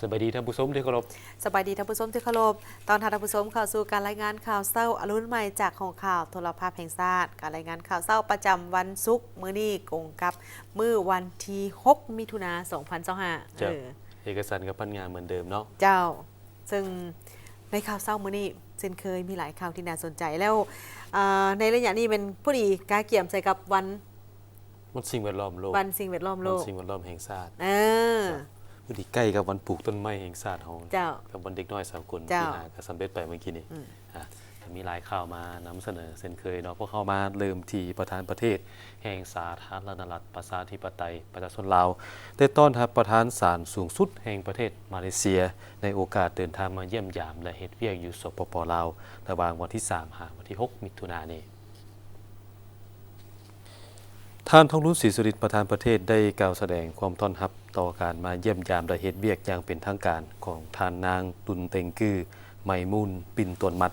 ສະບາຍດີທ່ານຜູ້ຊົມທີ່ເຄົາລົບ. ສະບາຍດີທ່ານຜູ້ຊົມທີ່ເຄົາລົບ. ຕ້ອນຮັບທ່ານຜູ້ຊົມເຂົ້າສູ່ການລາຍງານຂ່າວເຊົ້າອະລຸນໃໝ່ຈາກຫ້ອງຂ່າວໂທລະພາບແຫ່ງຊາດ. ການລາຍງານຂ່າວເຊົ້າປະຈຳວັນສຸກ ມື້ນີ້ກົງກັບມື້ວັນທີຫົກ ມິຖຸນາ ສອງພັນຊາວຫ້າ. ເຈົ້າ. ເອີ ເອກະສັນກັບພັນງານເໝືອນເດີມເນາະ. ເຈົ້າ. ເຊິ່ງໃນຂ່າວເຊົ້າມື້ນີ້ເຊັ່ນເຄີຍມີຫຼາຍຂ່າວທີ່ໜ້າສົນໃຈ ແລ້ວ ອາ ໃນໄລຍະນີ້ແມ່ນພໍດີກະກຽມໃສ່ກັບວັນ ວັນສິ່ງແວດລ້ອມໂລກ. ວັນສິ່ງແວດລ້ອມໂລກ. ວັນສິ່ງແວດລ້ອມແຫ່ງຊາດ. ເອີ ພໍດີໃກ້ກັບວັນປູກຕົ້ນໄມ້ແຫ່ງຊາດເຮົາ. ເຈົ້າ. ກັບວັນເດັກນ້ອຍສາກົນ. ເຈົ້າ. ທີ່ຫາກະສຳເລັດໄປເມື່ອກີ້ນີ້. ອືມ. ອາ ກໍມີຫຼາຍຂ່າວມານຳສະເໜີເຊັ່ນເຄີຍເນາະ. ພວກເຮົາມາເລີ່ມທີ່ປະທານປະເທດແຫ່ງສາທາລະນະລັດ ປະຊາທິປະໄຕ ປະຊາຊົນລາວ ໄດ້ຕ້ອນຮັບປະທານສານສູງສຸດແຫ່ງປະເທດມາເລເຊຍ ໃນໂອກາດເດີນທາງມາຢ້ຽມຢາມ ແລະ ເຮັດວຽກຢູ່ ສປປ ລາວ ລະຫວ່າງວັນທີສາມ ຫາວັນທີຫົກ ມິຖຸນານີ້. ທ່ານ ທອງລຸນ ສີສຸລິດ ປະທານປະເທດ ໄດ້ກ່າວສະແດງຄວາມຕ້ອນຮັບຕໍ່ການມາຢ້ຽມຢາມ ແລະ ເຮັດວຽກຢ່າງເປັນທາງການຂອງທ່ານນາງ ຕຸນເຕັງກື ໄມມູນ ບິນຕວນມັດ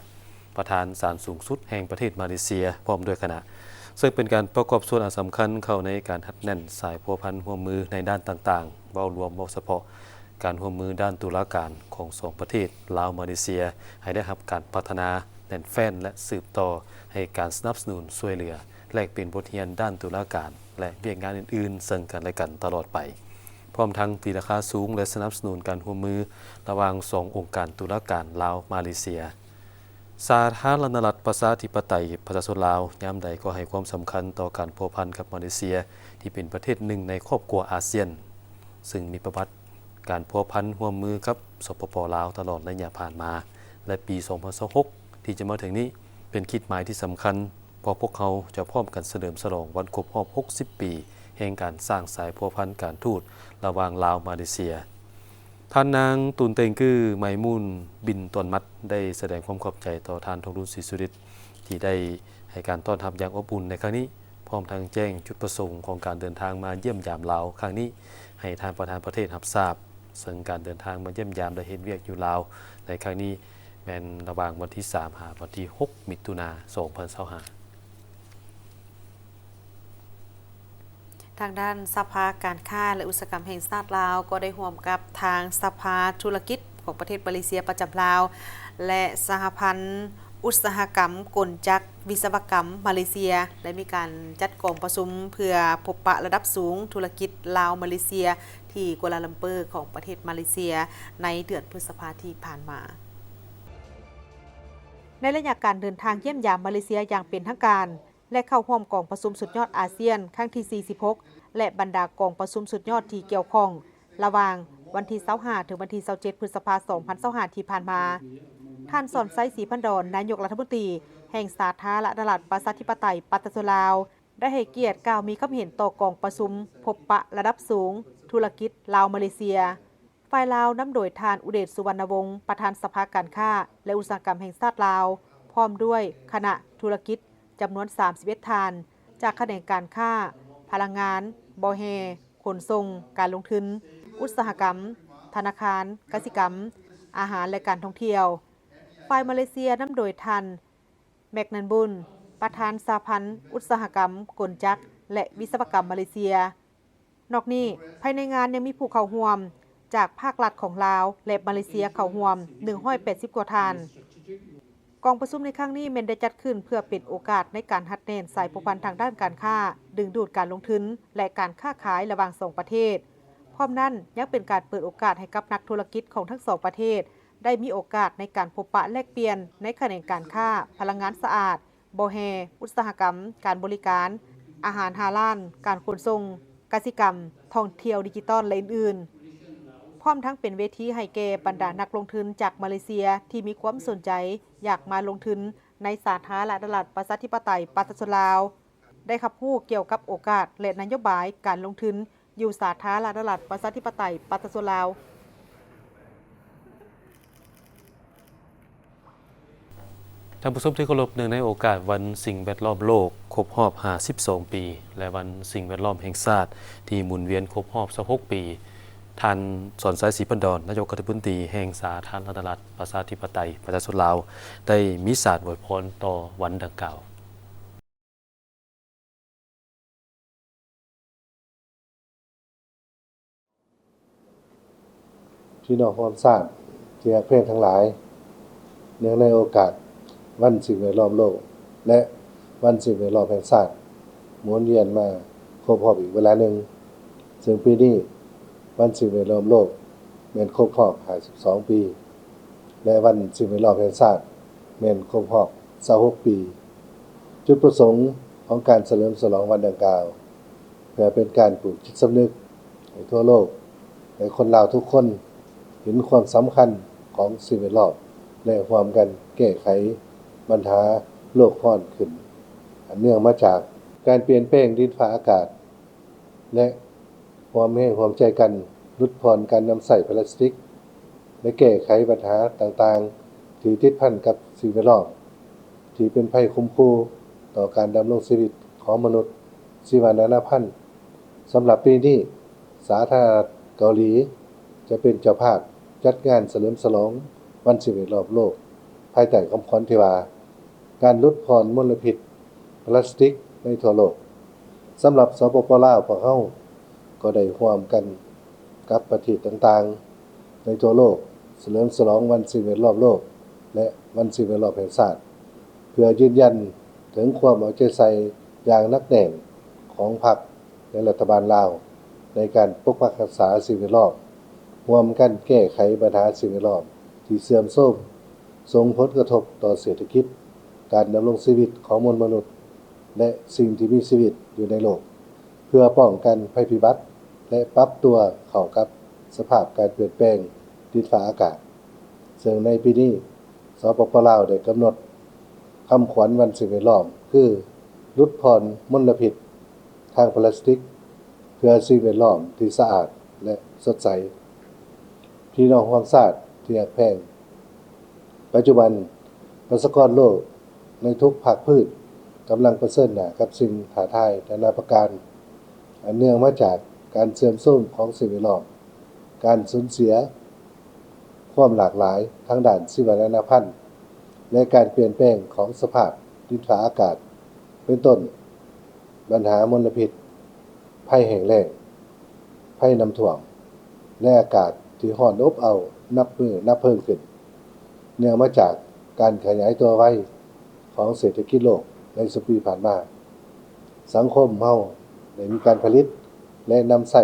ປະທານສານສູງສຸດແຫ່ງປະເທດມາເລເຊຍ ພ້ອມດ້ວຍຄະນະ, ເຊິ່ງເປັນການປະກອບສ່ວນອັນສຳຄັນເຂົ້າໃນການຮັດແໜ້ນສາຍພົວພັນຮ່ວມມືໃນດ້ານຕ່າງໆ, ເວົ້າລວມ, ເວົ້າສະເພາະ, ການຮ່ວມມືດ້ານຕຸລາການຂອງສອງປະເທດ ລາວ-ມາເລເຊຍ ໃຫ້ໄດ້ຮັບການພັດທະນາແໜ້ນແຟ້ນ ແລະ ສືບຕໍ່ໃຫ້ການສະໜັບສະໜູນຊ່ວຍເຫຼືອ ແລກປ່ຽນບົດຮຽນດ້ານຕຸລາການ ແລະ ວຽກງານອື່ນໆເຊິ່ງກັນແລະກັນຕະຫຼອດໄປ, ພ້ອມທັງຕີລາຄາສູງ ແລະ ສະໜັບສະໜູນການຮ່ວມມືລະຫວ່າງສອງອົງການຕຸລາການລາວ-ມາເລເຊຍ. ສາທາລະນະລັດ ປະຊາທິປະໄຕ ປະຊາຊົນລາວ ຍາມໃດກໍໃຫ້ຄວາມສຳຄັນຕໍ່ການພົວພັນກັບມາເລເຊຍ ທີ່ເປັນປະເທດໜຶ່ງໃນຄອບຄົວອາຊຽນ, ເຊິ່ງມີປະຫວັດການພົວພັນຮ່ວມມືກັບ ສປປ ລາວ ຕະຫຼອດໄລຍະຜ່ານມາ ແລະ ປີສອງພັນຊາວຫົກ ທີ່ຈະມາເຖິງນີ້ ເປັນຂີດໝາຍທີ່ສຳຄັນ ເພາະພວກເຮົາຈະພ້ອມກັນສະເຫຼີມສະຫຼອງວັນຄົບຮອບຫົກສິບປີ ແຫ່ງການສ້າງສາຍພົວພັນການທູດລະຫວ່າງລາວ-ມາເລເຊຍ. ທ່ານນາງ ຕຸນເຕັງກື ໄມມູນ ບິນຕວນມັດ ໄດ້ສະແດງຄວາມຂອບໃຈຕໍ່ທ່ານ ທອງລຸນ ສີສຸລິດ ທີ່ໄດ້ໃຫ້ການຕ້ອນຮັບຢ່າງອົບອຸ່ນໃນຄັ້ງນີ້, ພ້ອມທັງແຈ້ງຈຸດປະສົງຂອງການເດີນທາງມາຢ້ຽມຢາມລາວຄັ້ງນີ້ ໃຫ້ທ່ານປະທານປະເທດຮັບຊາບ, ເຊິ່ງການເດີນທາງມາຢ້ຽມຢາມ ແລະ ເຮັດວຽກຢູ່ລາວໃນຄັ້ງນີ້ ແມ່ນລະຫວ່າງວັນທີສາມ ຫາວັນທີຫົກ ມິຖຸນາ ສອງພັນຊາວຫ້າ. ທາງດ້ານສະພາການຄ້າ ແລະ ອຸດສາຫະກຳແຫ່ງຊາດລາວ ກໍໄດ້ຮ່ວມກັບທາງສະພາທຸລະກິດຂອງປະເທດມາເລເຊຍປະຈຳລາວ ແລະ ສະຫະພັນອຸດສາຫະກຳກົນຈັກວິສະວະກຳມາເລເຊຍ ໄດ້ມີການຈັດກອງປະຊຸມເພື່ອພົບປະລະດັບສູງທຸລະກິດລາວ-ມາເລເຊຍ ທີ່ກົວລາລັມເປີຂອງປະເທດມາເລເຊຍ ໃນເດືອນພຶດສະພາທີ່ຜ່ານມາ. ໃນໄລຍະການເດີນທາງຢ້ຽມຢາມມາເລເຊຍຢ່າງເປັນທາງການ ແລະ ເຂົ້າຮ່ວມກອງປະຊຸມສຸດຍອດອາຊຽນຄັ້ງທີສີ່ສິບຫົກ ແລະ ບັນດາກອງປະຊຸມສຸດຍອດທີ່ກ່ຽວຂ້ອງ ລະຫວ່າງວັນທີຊາວຫ້າ ເຖິງວັນທີຊາວເຈັດ ພຶດສະພາ ສອງພັນຊາວຫ້າ ທີ່ຜ່ານມາ, ທ່ານ ສອນໄຊ ສີພັນດອນ ນາຍົກລັດຖະມົນຕີແຫ່ງສາທາລະນະລັດ ປະຊາທິປະໄຕ ປະຊາຊົນລາວ ໄດ້ໃຫ້ກຽດກ່າວມີຄຳເຫັນຕໍ່ກອງປະຊຸມພົບປະລະດັບສູງທຸລະກິດລາວ-ມາເລເຊຍ. ຝ່າຍລາວນຳໂດຍທ່ານ ອຸເດດ ສຸວັນນະວົງ ປະທານສະພາການຄ້າ ແລະ ອຸດສາຫະກຳແຫ່ງຊາດລາວ ພ້ອມດ້ວຍຄະນະທຸລະກິດຈຳນວນສາມສິບເອັດທ່ານ ຈາກຂະແໜງການຄ້າ, ພະລັງງານ, ບໍ່ແຮ່, ຂົນສົ່ງ, ການລົງທຶນ, ອຸດສາຫະກຳ, ທະນາຄານ, ກະສິກຳ, ອາຫານ ແລະ ການທ່ອງທ່ຽວ. ຝ່າຍມາເລເຊຍນຳໂດຍທ່ານ ແມັກນັນບຸນ ປະທານສະຫະພັນອຸດສາຫະກຳກົນຈັກ ແລະ ວິສະວະກຳມາເລເຊຍ. ນອກນີ້, ພາຍໃນງານຍັງມີຜູ້ເຂົ້າຮ່ວມຈາກພາກລັດຂອງລາວ ແລະ ມາເລເຊຍເຂົ້າຮ່ວມໜຶ່ງຮ້ອຍແປດສິບກວ່າທ່ານ. ກອງປະຊຸມໃນຄັ້ງນີ້ແມ່ນໄດ້ຈັດຂຶ້ນເພື່ອເປັນໂອກາດໃນການຮັດແໜ້ນສາຍພົວພັນທາງດ້ານການຄ້າ, ດຶງດູດການລົງທຶນ ແລະ ການຄ້າຂາຍລະຫວ່າງສອງປະເທດ. ພ້ອມນັ້ນ, ຍັງເປັນການເປີດໂອກາດໃຫ້ກັບນັກທຸລະກິດຂອງທັງສອງປະເທດ ໄດ້ມີໂອກາດໃນການພົບປະແລກປ່ຽນໃນຂະແໜງການຄ້າ, ພະລັງງານສະອາດ, ບໍ່ແຮ່, ອຸດສາຫະກຳ, ການບໍລິການ, ອາຫານຫ້າລ້ານ, ການຂົນສົ່ງ, ກະສິກຳ, ທ່ອງທ່ຽວດິຈິຕອນ ແລະ ອື່ນໆ, ພ້ອມທັງເປັນເວທີໃຫ້ແກ່ບັນດານັກລົງທຶນຈາກມາເລເຊຍທີ່ມີຄວາມສົນໃຈຢາກມາລົງທຶນໃນສາທາລະນະລັດ ປະຊາທິປະໄຕ ປະຊາຊົນລາວ ໄດ້ຮັບຮູ້ກ່ຽວກັບໂອກາດ ແລະ ນະໂຍບາຍການລົງທຶນຢູ່ສາທາລະນະລັດ ປະຊາທິປະໄຕ ປະຊາຊົນລາວ. ທ່ານຜູ້ຊົມທີ່ເຄົາລົບ, ເນື່ອງໃນໂອກາດວັນສິ່ງແວດລ້ອມໂລກຄົບຮອບຫ້າສິບສອງປີ ແລະ ວັນສິ່ງແວດລ້ອມແຫ່ງຊາດທີ່ໝູນວຽນຄົບຮອບຊາວຫົກປີ, ທ່ານ ສອນໄຊ ສີພັນດອນ ນາຍົກລັດຖະມົນຕີແຫ່ງສາທາລະນະລັດ ປະຊາທິປະໄຕ ປະຊາຊົນລາວ ໄດ້ມີສາດອວຍພອນຕໍ່ວັນດັ່ງກ່າວ. ພີ່ນ້ອງຮ່ວມຊາດທີ່ຮັກແພງທັງຫຼາຍ, ເນື່ອງໃນໂອກາດວັນສິ່ງແວດລ້ອມໂລກ ແລະ ວັນສິ່ງແວດລ້ອມແຫ່ງຊາດ ໝູນວຽນມາຄົບຮອບອີກເວລາໜຶ່ງ, ເຊິ່ງປີນີ້ວັນສິ່ງແວດລ້ອມໂລກແມ່ນຄົບຮອບຫ້າສິບສອງປີ ແລະ ວັນສິ່ງແວດລ້ອມແຫ່ງຊາດແມ່ນຄົບຮອບຊາວຫົກປີ. ຈຸດປະສົງຂອງການສະເຫຼີມສະຫຼອງວັນດັ່ງກ່າວ ເພື່ອເປັນການປູກຈິດສຳນຶກໃຫ້ທົ່ວໂລກ ແລະ ຄົນລາວທຸກຄົນເຫັນຄວາມສຳຄັນຂອງສິ່ງແວດລ້ອມ ແລະ ຮ່ວມກັນແກ້ໄຂບັນຫາໂລກຮ້ອນຂຶ້ນ ອັນເນື່ອງມາຈາກການປ່ຽນແປງດິນຟ້າອາກາດ ແລະ ຮ່ວມແຮງຮ່ວມໃຈກັນຫຼຸດຜ່ອນການນຳໃຊ້ພລາສຕິກ ແລະ ແກ້ໄຂບັນຫາຕ່າງໆທີ່ຕິດພັນກັບສິ່ງແວດລ້ອມ ທີ່ເປັນໄພຂົ່ມຂູ່ຕໍ່ການດຳລົງຊີວິດຂອງມະນຸດ ຊີວະນານາພັນ. ສຳລັບປີນີ້, ສາທາລະນະລັດເກົາຫຼີຈະເປັນເຈົ້າພາບຈັດງານສະເຫຼີມສະຫຼອງວັນສິ່ງແວດລ້ອມໂລກ ພາຍໃຕ້ຄຳຂວັນທີ່ວ່າ ການຫຼຸດຜ່ອນມົນລະພິດພລາສຕິກໃນທົ່ວໂລກ. ສຳລັບ ສປປ ລາວ, ພວກເຮົາກໍໄດ້ຮ່ວມກັນກັບປະເທດຕ່າງໆໃນທົ່ວໂລກ ສະເຫຼີມສະຫຼອງວັນສິ່ງແວດລ້ອມໂລກ ແລະ ວັນສິ່ງແວດລ້ອມແຫ່ງຊາດ ເພື່ອຢືນຢັນເຖິງຄວາມເອົາໃຈໃສ່ຢ່າງໜັກແໜ້ນຂອງພັກ ແລະ ລັດຖະບານລາວ ໃນການປົກປັກຮັກສາສິ່ງແວດລ້ອມ, ຮ່ວມກັນແກ້ໄຂບັນຫາສິ່ງແວດລ້ອມທີ່ເສື່ອມໂຊມ, ສົ່ງຜົນກະທົບຕໍ່ເສດຖະກິດ, ການດຳລົງຊີວິດຂອງມວນມະນຸດ ແລະ ສິ່ງທີ່ມີຊີວິດຢູ່ໃນໂລກ, ເພື່ອປ້ອງກັນໄພພິບັດ ແລະ ປັບຕົວເຂົ້າກັບສະພາບການປ່ຽນແປງດິນຟ້າອາກາດ. ເຊິ່ງໃນປີນີ້, ສປປ ລາວ ໄດ້ກຳນົດຄຳຂວັນວັນສິ່ງແວດລ້ອມ ຄື ຫຼຸດຜ່ອນມົນລະພິດທາງພລາສຕິກ ເພື່ອສິ່ງແວດລ້ອມທີ່ສະອາດ ແລະ ສົດໃສ. ພີ່ນ້ອງຮ່ວມຊາດທີ່ຮັກແພງ, ປັດຈຸບັນປະຊາກອນໂລກໃນທຸກພາກພື້ນກຳລັງປະເຊີນໜ້າກັບສິ່ງທ້າທາຍນານາປະການ ອັນເນື່ອງມາຈາກການເສື່ອມໂຊມຂອງສິ່ງແວດລ້ອມ, ການສູນເສຍຄວາມຫຼາກຫຼາຍທາງດ້ານຊີວະນານາພັນ ແລະ ການປ່ຽນແປງຂອງສະພາບດິນຟ້າອາກາດ ເປັນຕົ້ນ ບັນຫາມົນລະພິດ, ໄພແຫ້ງແລ້ງ, ໄພນ້ຳຖ້ວມ ແລະ ອາກາດທີ່ຮ້ອນອົບເອົານັບມື້ນັບເພີ່ມຂຶ້ນ ເນື່ອງມາຈາກການຂະຫຍາຍຕົວໄວຂອງເສດຖະກິດໂລກໃນຊຸມປີຜ່ານມາ. ສັງຄົມເຮົາໄດ້ມີການຜະລິດ ແລະ ນຳໃຊ້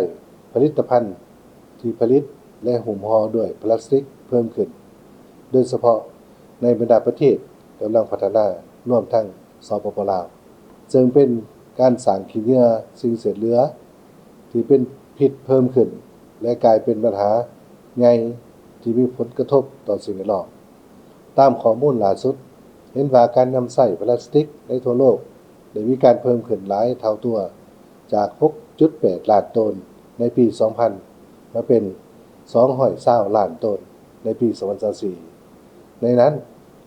ຜະລິດຕະພັນທີ່ຜະລິດ ແລະ ຫຸ້ມຫໍ່ດ້ວຍພລາສຕິກເພີ່ມຂຶ້ນ, ໂດຍສະເພາະໃນບັນດາປະເທດກຳລັງພັດທະນາ ລວມທັງ ສປປ ລາວ ເຊິ່ງເປັນການສ້າງຂີ້ເຫຍື້ອສິ່ງເສດເຫຼືອທີ່ເປັນພິດເພີ່ມຂຶ້ນ ແລະ ກາຍເປັນບັນຫາໃຫຍ່ທີ່ມີຜົນກະທົບຕໍ່ສິ່ງແວດລ້ອມ. ຕາມຂໍ້ມູນຫຼ້າສຸດ, ເຫັນວ່າການນຳໃຊ້ພລາສຕິກໃນທົ່ວໂລກໄດ້ມີການເພີ່ມຂຶ້ນຫຼາຍເທົ່າຕົວ, ຈາກ ຫົກຈຸດແປດລ້ານໂຕນໃນປີສອງພັນ ມາເປັນ ສອງຮ້ອຍຊາວລ້ານໂຕນໃນປີສອງພັນຊາວສີ່. ໃນນັ້ນ,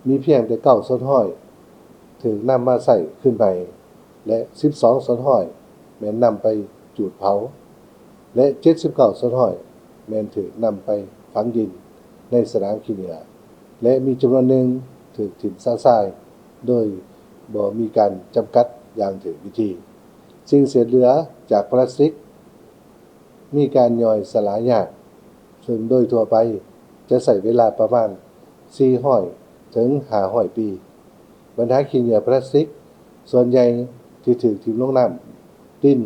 ມີພຽງແຕ່ ເກົ້າສ່ວນຮ້ອຍ ຖືກນຳມາໃຊ້ຄືນໃໝ່ ແລະ ສິບສອງສ່ວນຮ້ອຍ ແມ່ນນຳໄປຈູດເຜົາ ແລະ ເຈັດສິບເກົ້າສ່ວນຮ້ອຍ ແມ່ນຖືກນຳໄປຝັງດິນໃນສະໜາມຂີ້ເຫຍື້ອ ແລະ ມີຈຳນວນໜຶ່ງຖືກຖິ້ມຊະຊາຍໂດຍບໍ່ມີການຈຳກັດຢ່າງຖືກວິທີ. ສິ່ງເສດເຫຼືອຈາກພລາສຕິກ ມີການຍ່ອຍສະຫຼາຍຍາກ, ເຊິ່ງໂດຍທົ່ວໄປຈະໃຊ້ເວລາປະມານສີ່ຮ້ອຍເຖິງຫ້າຮ້ອຍປີ. ບັນຫາຂີ້ເຫຍື້ອພລາສຕິກສ່ວນໃຫຍ່ທີ່ຖືກຖິ້ມລົງນ້ຳ, ດິນ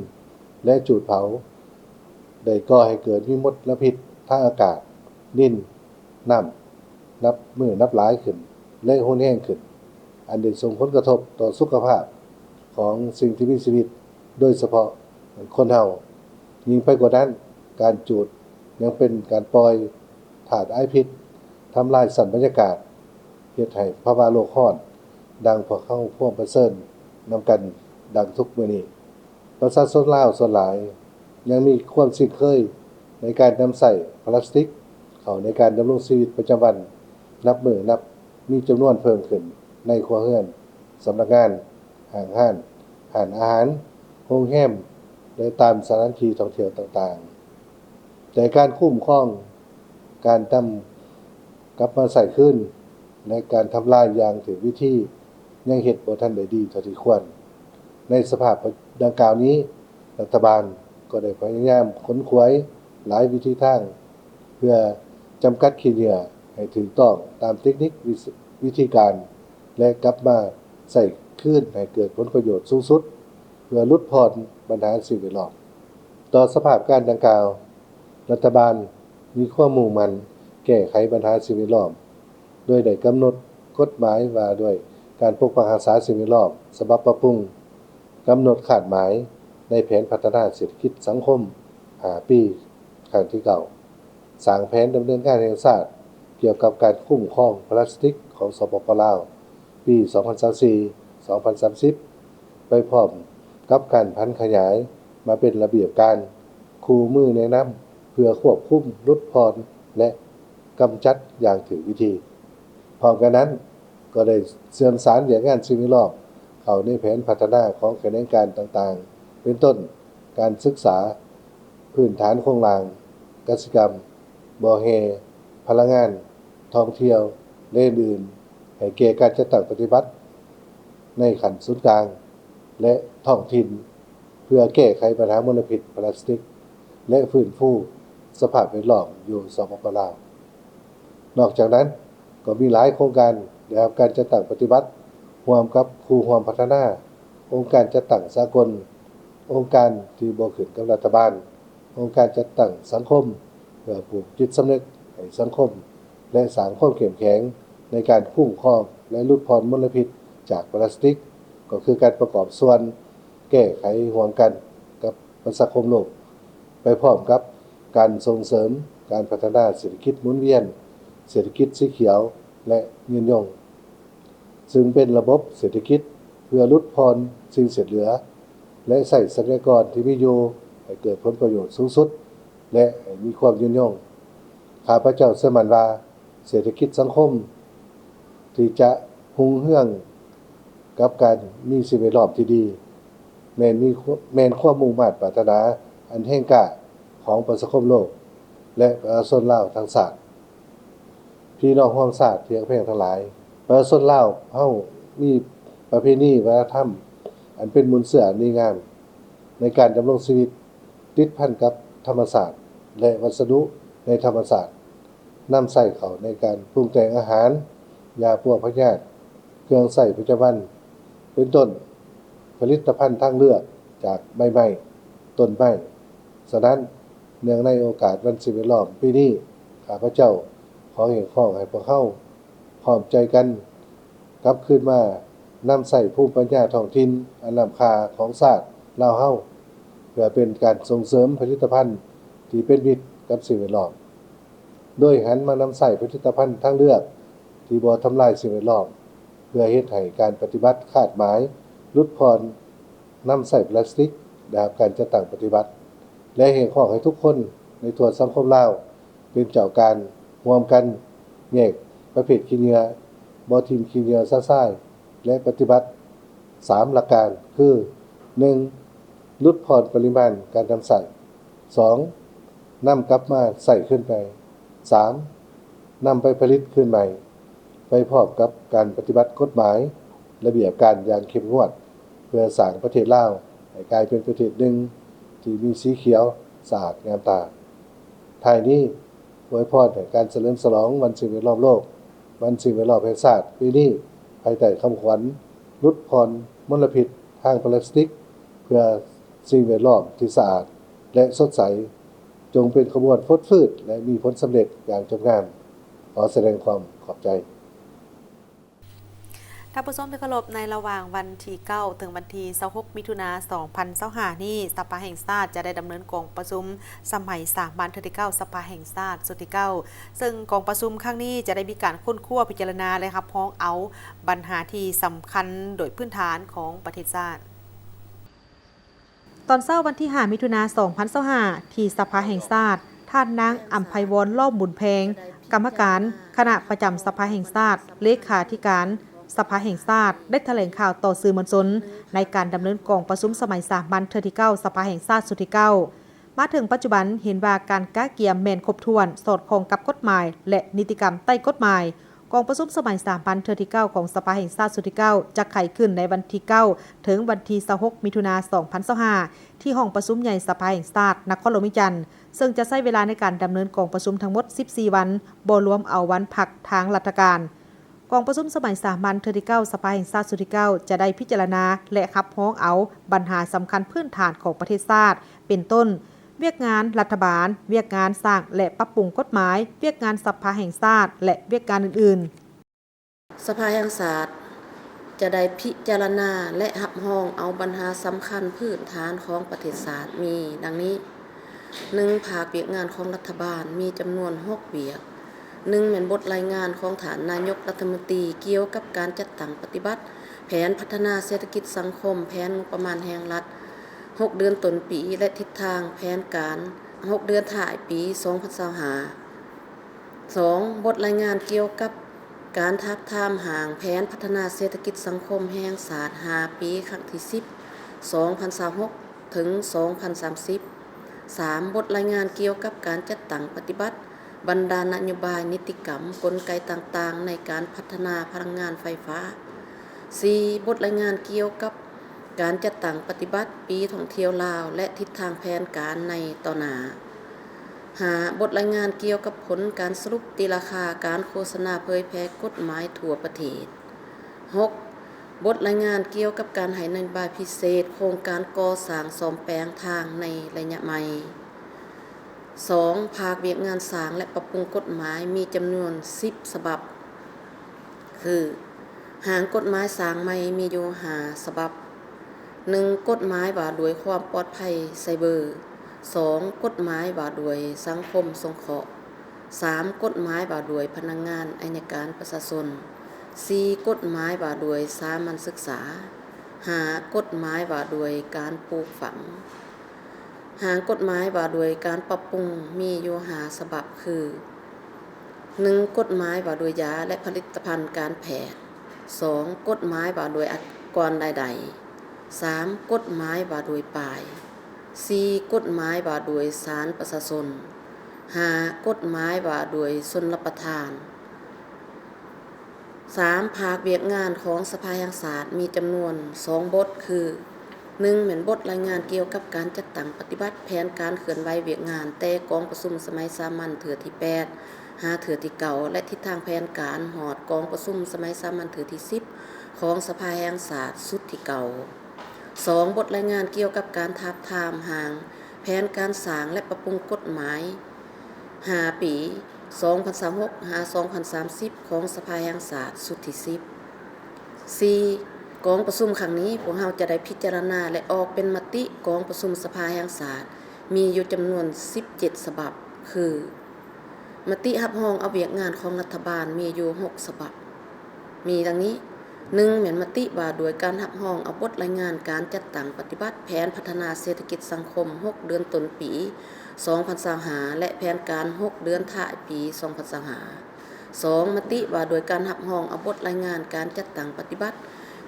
ແລະ ຈູດເຜົາ ໄດ້ກໍ່ໃຫ້ເກີດມີມົນລະພິດທາງອາກາດ, ດິນ, ນ້ຳ ນັບມື້ນັບຫຼາຍຂຶ້ນ ແລະ ຮຸນແຮງຂຶ້ນ, ອັນໄດ້ສົ່ງຜົນກະທົບຕໍ່ສຸຂະພາບຂອງສິ່ງທີ່ມີຊີວິດ, ໂດຍສະເພາະຄົນເຮົາ. ຍິ່ງໄປກວ່ານັ້ນ, ການຈູດຍັງເປັນການປ່ອຍທາດອາຍພິດ, ທຳລາຍຊັ້ນບັນຍາກາດ, ເຮັດໃຫ້ພາວະໂລກຮ້ອນດັ່ງພວກເຮົາພວມປະເຊີນນຳກັນດັ່ງທຸກມື້ນີ້. ປະຊາຊົນລາວສ່ວນຫຼາຍຍັງມີຄວາມຊິນເຄີຍໃນການນຳໃຊ້ພລາສຕິກເຂົ້າໃນການດຳລົງຊີວິດປະຈຳວັນ, ນັບມື້ນັບມີຈຳນວນເພີ່ມຂຶ້ນໃນຄົວເຮືອນ, ສຳນັກງານ, ຫ້າງຮ້ານ, ຮ້ານອາຫານ, ໂຮງແຮມ ແລະ ຕາມສະຖານທີ່ທ່ອງທ່ຽວຕ່າງໆ. ແຕ່ການຄຸ້ມຄອງ, ການນຳກັບມາໃຊ້ຄືນ ແລະ ການທຳລາຍຢ່າງຖືກວິທີ ຍັງເຮັດບໍ່ທັນໄດ້ດີເທົ່າທີ່ຄວນ. ໃນສະພາບດັ່ງກ່າວນີ້, ລັດຖະບານກໍໄດ້ພະຍາຍາມຂົນຂວາຍຫຼາຍວິທີທາງ ເພື່ອ ຈຳກັດຂີ້ເຫຍື້ອໃຫ້ຖືກຕ້ອງຕາມເຕັກນິກ, ວິ- ວິທີການ ແລະ ກັບມາໃຊ້ຄືນໃຫ້ເກີດຜົນປະໂຫຍດສູງສຸດ ເພື່ອຫຼຸດຜ່ອນບັນຫາສິ່ງແວດລ້ອມ. ຕໍ່ສະພາບການດັ່ງກ່າວ, ລັດຖະບານມີຄວາມມຸ່ງໝັ້ນແກ້ໄຂບັນຫາສິ່ງແວດລ້ອມ ໂດຍໄດ້ກຳນົດກົດໝາຍວ່າດ້ວຍການປົກປັກຮັກສາສິ່ງແວດລ້ອມ ສະບັບປັບປຸງ, ກຳນົດຄາດໝາຍໃນແຜນພັດທະນາເສດຖະກິດສັງຄົມຫ້າປີ ຄັ້ງທີເກົ້າ, ສ້າງແຜນດຳເນີນງານແຫ່ງຊາດກ່ຽວກັບການຄຸ້ມຄອງພລາສຕິກຂອງ ສປປ ລາວ ປີສອງພັນຊາວສີ່ ສອງພັນສາມສິບ ໄປພ້ອມກັບການຜັນຂະຫຍາຍມາເປັນລະບຽບການ, ຄູ່ມືແນະນຳ ເພື່ອຄວບຄຸມ, ຫຼຸດຜ່ອນ ແລະ ກຳຈັດຢ່າງຖືກວິທີ. ພ້ອມກັນນັ້ນ, ກໍໄດ້ເຊື່ອມສານວຽກງານສິ່ງແວດລ້ອມເຂົ້າໃນແຜນພັດທະນາຂອງຂະແໜງການຕ່າງໆ ເປັນຕົ້ນ ການສຶກສາພື້ນຖານໂຄງລ່າງ, ກະສິກຳ, ບໍ່ແຮ່, ພະລັງງານ, ທ່ອງທ່ຽວ ແລະ ອື່ນໆ ໃຫ້ແກ່ການຈັດຕັ້ງປະຕິບັດໃນຂັ້ນສູນກາງ ແລະ ທ້ອງຖິ່ນ ເພື່ອແກ້ໄຂບັນຫາມົນລະພິດພລາສຕິກ ແລະ ຟື້ນຟູສະພາບແວດລ້ອມຢູ່ ສປປ ລາວ. ນອກຈາກນັ້ນ, ກໍມີຫຼາຍໂຄງການໄດ້ຮັບການຈັດຕັ້ງປະຕິບັດຮ່ວມກັບຄູ່ຮ່ວມພັດທະນາ, ອົງການຈັດຕັ້ງສາກົນ, ອົງການທີ່ບໍ່ຂຶ້ນກັບລັດຖະບານ, ອົງການຈັດຕັ້ງສັງຄົມ ເພື່ອປູກຈິດສຳນຶກໃຫ້ສັງຄົມ ແລະ ສ້າງຄວາມເຂັ້ມແຂງໃນການຄຸ້ມຄອງ ແລະ ຫຼຸດຜ່ອນມົນລະພິດຈາກພລາສຕິກ, ກໍຄືການປະກອບສ່ວນແກ້ໄຂຮ່ວມກັນກັບປະຊາຄົມໂລກ, ໄປພ້ອມກັບການສົ່ງເສີມການພັດທະນາເສດຖະກິດໝູນວຽນ, ເສດຖະກິດສີຂຽວ ແລະ ຍືນຍົງ, ຊຶ່ງເປັນລະບົບເສດຖະກິດເພື່ອຫຼຸດຜ່ອນສິ່ງເສດເຫຼືອ ແລະ ໃຊ້ຊັບພະຍາກອນທີ່ມີຢູ່ໃຫ້ເກີດຜົນປະໂຫຍດສູງສຸດ ແລະ ໃຫ້ມີຄວາມຍືນຍົງ. ຂ້າພະເຈົ້າເຊື່ອໝັ້ນວ່າ ເສດຖະກິດສັງຄົມທີ່ຈະຮຸ່ງເຮືອງກັບການມີສິ່ງແວດລ້ອມທີ່ດີ ແມ່ນມີ ແມ່ນຄວາມມຸ່ງມາດປາດຖະໜາອັນແຮງກ້າຂອງປະຊາຄົມໂລກ ແລະ ປະຊາຊົນລາວທັງຊາດ. ພີ່ນ້ອງຮ່ວມຊາດທີ່ຮັກແພງທັງຫຼາຍ, ປະຊາຊົນລາວເຮົາມີປະເພນີວັດທະນະທຳອັນເປັນມູນເຊື້ອອັນດີງາມໃນການດຳລົງຊີວິດ ຕິດພັນກັບທຳມະຊາດ ແລະ ວັດສະດຸໃນທຳມະຊາດ, ນຳໃຊ້ເຂົ້າໃນການປຸງແຕ່ງອາຫານ, ຢາປົວພະຍາດ, ເຄື່ອງໃຊ້ປະຈຳວັນ ເປັນຕົ້ນ ຜະລິດຕະພັນທາງເລືອກຈາກໃບໄມ້, ຕົ້ນໄມ້. ສະນັ້ນ, ເນື່ອງໃນໂອກາດວັນສິ່ງແວດລ້ອມປີນີ້, ຂ້າພະເຈົ້າຂໍຮຽກຮ້ອງໃຫ້ພວກເຮົາພ້ອມໃຈກັນກັບຄືນມານຳໃຊ້ພູມປັນຍາທ້ອງຖິ່ນອັນລ້ຳຄ່າຂອງຊາດລາວເຮົາ ເພື່ອເປັນການສົ່ງເສີມຜະລິດຕະພັນທີ່ເປັນມິດກັບສິ່ງແວດລ້ອມ, ໂດຍຫັນມານຳໃຊ້ຜະລິດຕະພັນທາງເລືອກທີ່ບໍ່ທຳລາຍສິ່ງແວດລ້ອມ ເພື່ອເຮັດໃຫ້ການປະຕິບັດຄາດໝາຍຫຼຸດຜ່ອນນຳໃຊ້ພລາສຕິກໄດ້ຮັບການຈັດຕັ້ງປະຕິບັດ ແລະ ຮຽກຮ້ອງໃຫ້ທຸກຄົນໃນທົ່ວສັງຄົມລາວເປັນເຈົ້າການຮ່ວມກັນແຍກປະເພດຂີ້ເຫຍື້ອ, ບໍ່ຖິ້ມຂີ້ເຫຍື້ອຊະຊາຍ ແລະ ປະຕິບັດສາມຫຼັກການ ຄື ໜຶ່ງ ຫຼຸດຜ່ອນປະລິມານການນຳໃຊ້, ສອງ ນຳກັບມາໃຊ້ຄືນໃໝ່, ສາມ ນຳໄປຜະລິດຄືນໃໝ່ ໄປພ້ອມກັບການປະຕິບັດກົດໝາຍ, ລະບຽບການຢ່າງເຂັ້ມງວດ ເພື່ອສ້າງປະເທດລາວໃຫ້ກາຍເປັນປະເທດໜຶ່ງທີ່ມີສີຂຽວສະອາດງາມຕາ. ທ້າຍນີ້, ອວຍພອນໃຫ້ການສະເຫຼີມສະຫຼອງວັນສິ່ງແວດລ້ອມໂລກ, ວັນສິ່ງແວດລ້ອມແຫ່ງຊາດປີນີ້ ພາຍໃຕ້ຄຳຂວັນ ຫຼຸດຜ່ອນມົນລະພິດທາງພລາສຕິກ ເພື່ອສິ່ງແວດລ້ອມທີ່ສະອາດ ແລະ ສົດໃສ, ຈົ່ງເປັນຂະບວນຟົດຟື້ນ ແລະ ມີຜົນສຳເລັດຢ່າງຈົບງາມ. ຂໍສະແດງຄວາມຂອບໃຈ. ທ່ານຜູ້ຊົມທີ່ເຄົາລົບ, ໃນລະຫວ່າງວັນທີເກົ້າ ເຖິງວັນທີຊາວຫົກ ມິຖຸນາ ສອງພັນຊາວຫ້ານີ້, ສະພາແຫ່ງຊາດຈະໄດ້ດຳເນີນກອງປະຊຸມສະໄໝສາມັນເທື່ອທີເກົ້າ ສະພາແຫ່ງຊາດຊຸດທີເກົ້າ ເຊິ່ງກອງປະຊຸມຄັ້ງນີ້ຈະໄດ້ມີການຄົ້ນຄວ້າ, ພິຈາລະນາ ແລະ ຮັບຮອງເອົາບັນຫາທີ່ສຳຄັນໂດຍພື້ນຖານຂອງປະເທດຊາດ. ຕອນເຊົ້າວັນທີຫ້າ ມິຖຸນາ ສອງພັນຊາວຫ້າ ທີ່ສະພາແຫ່ງຊາດ, ທ່ານນາງ ອຳໄພວອນ ລ້ອມບຸນແພງ, ກຳມະການຄະນະປະຈຳສະພາແຫ່ງຊາດ, ເລຂາທິການສະພາແຫ່ງຊາດ ໄດ້ຖະແຫຼງຂ່າວຕໍ່ສື່ມວນຊົນ ໃນການດຳເນີນກອງປະຊຸມສະໄໝສາມັນເທື່ອທີເກົ້າ ສະພາແຫ່ງຊາດຊຸດທີເກົ້າ. ມາເຖິງປັດຈຸບັນເຫັນວ່າການກະກຽມແມ່ນຄົບຖ້ວນ, ສອດຄ່ອງກັບກົດໝາຍ ແລະ ນິຕິກຳໃຕ້ກົດໝາຍ ກອງປະຊຸມສະໄໝສາມັນເທື່ອທີເກົ້າຂອງສະພາແຫ່ງຊາດຊຸດທີເກົ້າ ຈະໄຂຂຶ້ນໃນວັນທີເກົ້າ ເຖິງວັນທີຊາວຫົກ ມິຖຸນາ ສອງພັນຊາວຫ້າ ທີ່ຫ້ອງປະຊຸມໃຫຍ່ສະພາແຫ່ງຊາດ ນະຄອນຫຼວງວຽງຈັນ, ເຊິ່ງຈະໃຊ້ເວລາໃນການດຳເນີນກອງປະຊຸມທັງໝົດສິບສີ່ວັນ, ບໍ່ລວມເອົາວັນພັກທາງລັດຖະການ. ກອງປະຊຸມສະໄໝສາມັນເທື່ອທີເກົ້າ ສະພາແຫ່ງຊາດຊຸດທີເກົ້າ ຈະໄດ້ພິຈາລະນາ ແລະ ຮັບຮອງເອົາບັນຫາສຳຄັນພື້ນຖານຂອງປະເທດຊາດ ເປັນຕົ້ນ ວຽກງານລັດຖະບານ, ວຽກງານສ້າງ ແລະ ປັບປຸງກົດໝາຍ, ວຽກງານສະພາແຫ່ງຊາດ ແລະ ວຽກງານອື່ນໆ. ສະພາແຫ່ງຊາດຈະໄດ້ພິຈາລະນາ ແລະ ຮັບຮອງເອົາບັນຫາສຳຄັນພື້ນຖານຂອງປະເທດຊາດມີດັ່ງນີ້: ໜຶ່ງ, ພາກວຽກງານຂອງລັດຖະບານມີຈຳນວນຫົກວຽກ. ໜຶ່ງ, ແມ່ນບົດລາຍງານຂອງທ່ານນາຍົກລັດຖະມົນຕີກ່ຽວກັບການຈັດຕັ້ງປະຕິບັດແຜນພັດທະນາເສດຖະກິດສັງຄົມ, ແຜນງົບປະມານແຫ່ງລັດ ຫົກເດືອນຕົ້ນປີ ແລະ ທິດທາງແຜນການ ຫົກເດືອນທ້າຍປີ ສອງພັນຊາວຫ້າ. ສອງ, ບົດລາຍງານກ່ຽວກັບການທາບທາມຮ່າງແຜນພັດທະນາເສດຖະກິດສັງຄົມແຫ່ງຊາດ ຫ້າປີ ຄັ້ງທີສິບ ສອງພັນຊາວຫົກ ເຖິງ ສອງພັນສາມສິບ. ສາມ, ບົດລາຍງານກ່ຽວກັບການຈັດຕັ້ງປະຕິບັດບັນດານະໂຍບາຍ, ນິຕິກຳ, ກົນໄກຕ່າງໆໃນການພັດທະນາພະລັງງານໄຟຟ້າ. ສີ່, ບົດລາຍງານກ່ຽວກັບການຈັດຕັ້ງປະຕິບັດປີທ່ອງທ່ຽວລາວ ແລະ ທິດທາງແຜນການໃນຕໍ່ໜ້າ. ຫ້າ, ບົດລາຍງານກ່ຽວກັບຜົນການສະຫຼຸບຕີລາຄາການໂຄສະນາເຜີຍແຜ່ກົດໝາຍທົ່ວປະເທດ. ຫົກ, ບົດລາຍງານກ່ຽວກັບການໃຫ້ນະໂຍບາຍພິເສດໂຄງການກໍ່ສ້າງສ້ອມແປງທາງໃນໄລຍະໃໝ່. ສອງ, ພາກວຽກງານສ້າງ ແລະ ປັບປຸງກົດໝາຍມີຈຳນວນສິບສະບັບ ຄື ຮ່າງກົດໝາຍສ້າງໃໝ່ມີຢູ່ຫ້າສະບັບ. ໜຶ່ງ, ກົດໝາຍວ່າດ້ວຍຄວາມປອດໄພໄຊເບີ. ສອງ, ກົດໝາຍວ່າດ້ວຍສັງຄົມສົງເຄາະ. ສາມ, ກົດໝາຍວ່າດ້ວຍພະນັກງານໄອຍະການປະຊາຊົນ. ສີ່, ກົດໝາຍວ່າດ້ວຍສາມັນສຶກສາ. ຫ້າ, ກົດໝາຍວ່າດ້ວຍການປູກຝັງ. ຮ່າງກົດໝາຍວ່າດ້ວຍການປັບປຸງມີຢູ່ຫ້າສະບັບ ຄື ໜຶ່ງ, ກົດໝາຍວ່າດ້ວຍຢາ ແລະ ຜະລິດຕະພັນການແພດ. ສອງ, ກົດໝາຍວ່າດ້ວຍອາກອນລາຍໄດ້. ສາມ, ກົດໝາຍວ່າດ້ວຍປ້າຍ. ສີ່, ກົດໝາຍວ່າດ້ວຍສານປະຊາຊົນ. ຫ້າ, ກົດໝາຍວ່າດ້ວຍຊົນລະປະທານ. ສາມ, ພາກວຽກງານຂອງສະພາແຫ່ງຊາດມີຈຳນວນສອງບົດ ຄື ໜຶ່ງ, ແມ່ນບົດລາຍງານກ່ຽວກັບການຈັດຕັ້ງປະຕິບັດແຜນການເຄື່ອນໄຫວວຽກງານແຕ່ກອງປະຊຸມສະໄໝສາມັນເທື່ອທີແປດ ຫາເທື່ອທີເກົ້າ ແລະ ທິດທາງແຜນການຮອດກອງປະຊຸມສະໄໝສາມັນເທື່ອທີສິບ ຂອງສະພາແຫ່ງຊາດຊຸດທີເກົ້າ. ສອງ, ບົດລາຍງານກ່ຽວກັບການທາບທາມຮ່າງແຜນການສ້າງ ແລະ ປັບປຸງກົດໝາຍຫ້າປີ ສອງພັນຊາວຫົກ ຫາ ສອງພັນສາມສິບ ຂອງສະພາແຫ່ງຊາດຊຸດທີສິບ. ສີ່, ກອງປະຊຸມຄັ້ງນີ້ ພວກເຮົາຈະໄດ້ພິຈາລະນາ ແລະ ອອກເປັນມະຕິກອງປະຊຸມສະພາແຫ່ງຊາດ ມີຢູ່ຈຳນວນສິບເຈັດສະບັບ ຄື ມະຕິຮັບຮອງເອົາວຽກງານຂອງລັດຖະບານມີຢູ່ຫົກສະບັບ ມີດັ່ງນີ້: ໜຶ່ງ, ແມ່ນມະຕິວ່າດ້ວຍການຮັບຮອງເອົາບົດລາຍງານການຈັດຕັ້ງປະຕິບັດແຜນພັດທະນາເສດຖະກິດສັງຄົມຫົກເດືອນຕົ້ນປີສອງພັນຊາວຫ້າ ແລະ ແຜນການຫົກເດືອນທ້າຍປີສອງພັນຊາວຫ້າ. ສອງ, ມະຕິວ່າດ້ວຍການຮັບຮອງເອົາບົດລາຍງານການຈັດຕັ້ງປະຕິບັດ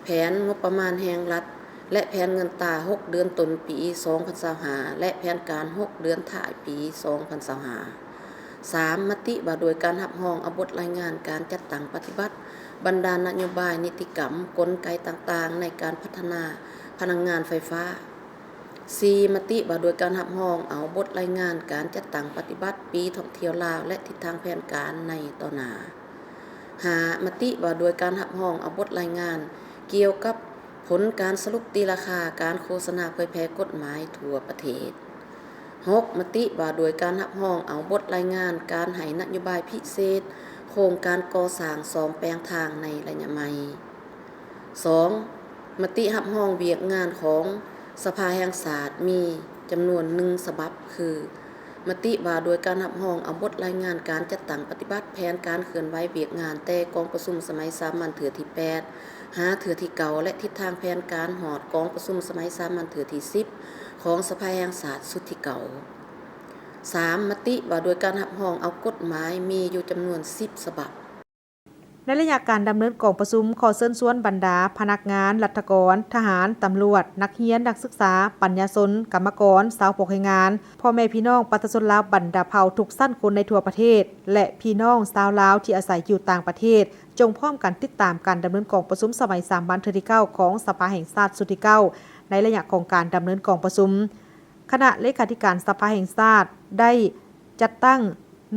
ແຜນງົບປະມານແຫ່ງລັດ ແລະ ແຜນເງິນຕາຫົກເດືອນຕົ້ນປີສອງພັນຊາວຫ້າ ແລະ ແຜນການຫົກເດືອນທ້າຍປີສອງພັນຊາວຫ້າ. ສາມ, ມະຕິວ່າດ້ວຍການຮັບຮອງເອົາບົດລາຍງານການຈັດຕັ້ງປະຕິບັດບັນດານະໂຍບາຍ, ນິຕິກຳ, ກົນໄກຕ່າງໆໃນການພັດທະນາພະລັງງານໄຟຟ້າ. ສີ່, ມະຕິວ່າດ້ວຍການຮັບຮອງເອົາບົດລາຍງານການຈັດຕັ້ງປະຕິບັດປີທ່ອງທ່ຽວລາວ ແລະ ທິດທາງແຜນການໃນຕໍ່ໜ້າ. ຫ້າ, ມະຕິວ່າດ້ວຍການຮັບຮອງເອົາບົດລາຍງານກ່ຽວກັບຜົນການສະຫຼຸບຕີລາຄາການໂຄສະນາເຜີຍແຜ່ກົດໝາຍທົ່ວປະເທດ. ຫົກ, ມະຕິວ່າດ້ວຍການຮັບຮອງເອົາບົດລາຍງານການໃຫ້ນະໂຍບາຍພິເສດໂຄງການກໍ່ສ້າງສ້ອມແປງທາງໃນໄລຍະໃໝ່. ສອງ, ມະຕິຮັບຮອງວຽກງານຂອງສະພາແຫ່ງຊາດມີຈຳນວນໜຶ່ງສະບັບ ຄື ມະຕິວ່າດ້ວຍການຮັບຮອງເອົາບົດລາຍງານການຈັດຕັ້ງປະຕິບັດແຜນການເຄື່ອນໄຫວວຽກງານແຕ່ກອງປະຊຸມສະໄໝສາມັນເທື່ອທີແປດ ຫາເທື່ອທີເກົ້າ ແລະ ທິດທາງແຜນການຮອດກອງປະຊຸມສະໄໝສາມັນເທື່ອທີສິບ ຂອງສະພາແຫ່ງຊາດຊຸດທີເກົ້າ. ສາມ, ມະຕິວ່າດ້ວຍການຮັບຮອງເອົາກົດໝາຍມີຢູ່ຈຳນວນສິບສະບັບ. ໃນໄລຍະການດຳເນີນກອງປະຊຸມ, ຂໍເຊີນຊວນບັນດາພະນັກງານ, ລັດຖະກອນ, ທະຫານ, ຕຳຫຼວດ, ນັກຮຽນ, ນັກສຶກສາ, ປັນຍາຊົນ, ກຳມະກອນ, ຊາວພວກແຮງງານ, ພໍ່ແມ່ພີ່ນ້ອງປະຊາຊົນລາວບັນດາເຜົ່າທຸກຊັ້ນຄົນໃນທົ່ວປະເທດ ແລະ ພີ່ນ້ອງຊາວລາວທີ່ອາໄສຢູ່ຕ່າງປະເທດ, ຈົ່ງພ້ອມກັນຕິດຕາມການດຳເນີນກອງປະຊຸມສະໄໝສາມັນເທື່ອທີເກົ້າຂອງສະພາແຫ່ງຊາດຊຸດທີເກົ້າ ໃນໄລຍະຂອງການດຳເນີນກອງປະຊຸມ. ຄະນະເລຂາທິການສະພາແຫ່ງຊາດໄດ້ຈັດຕັ້ງ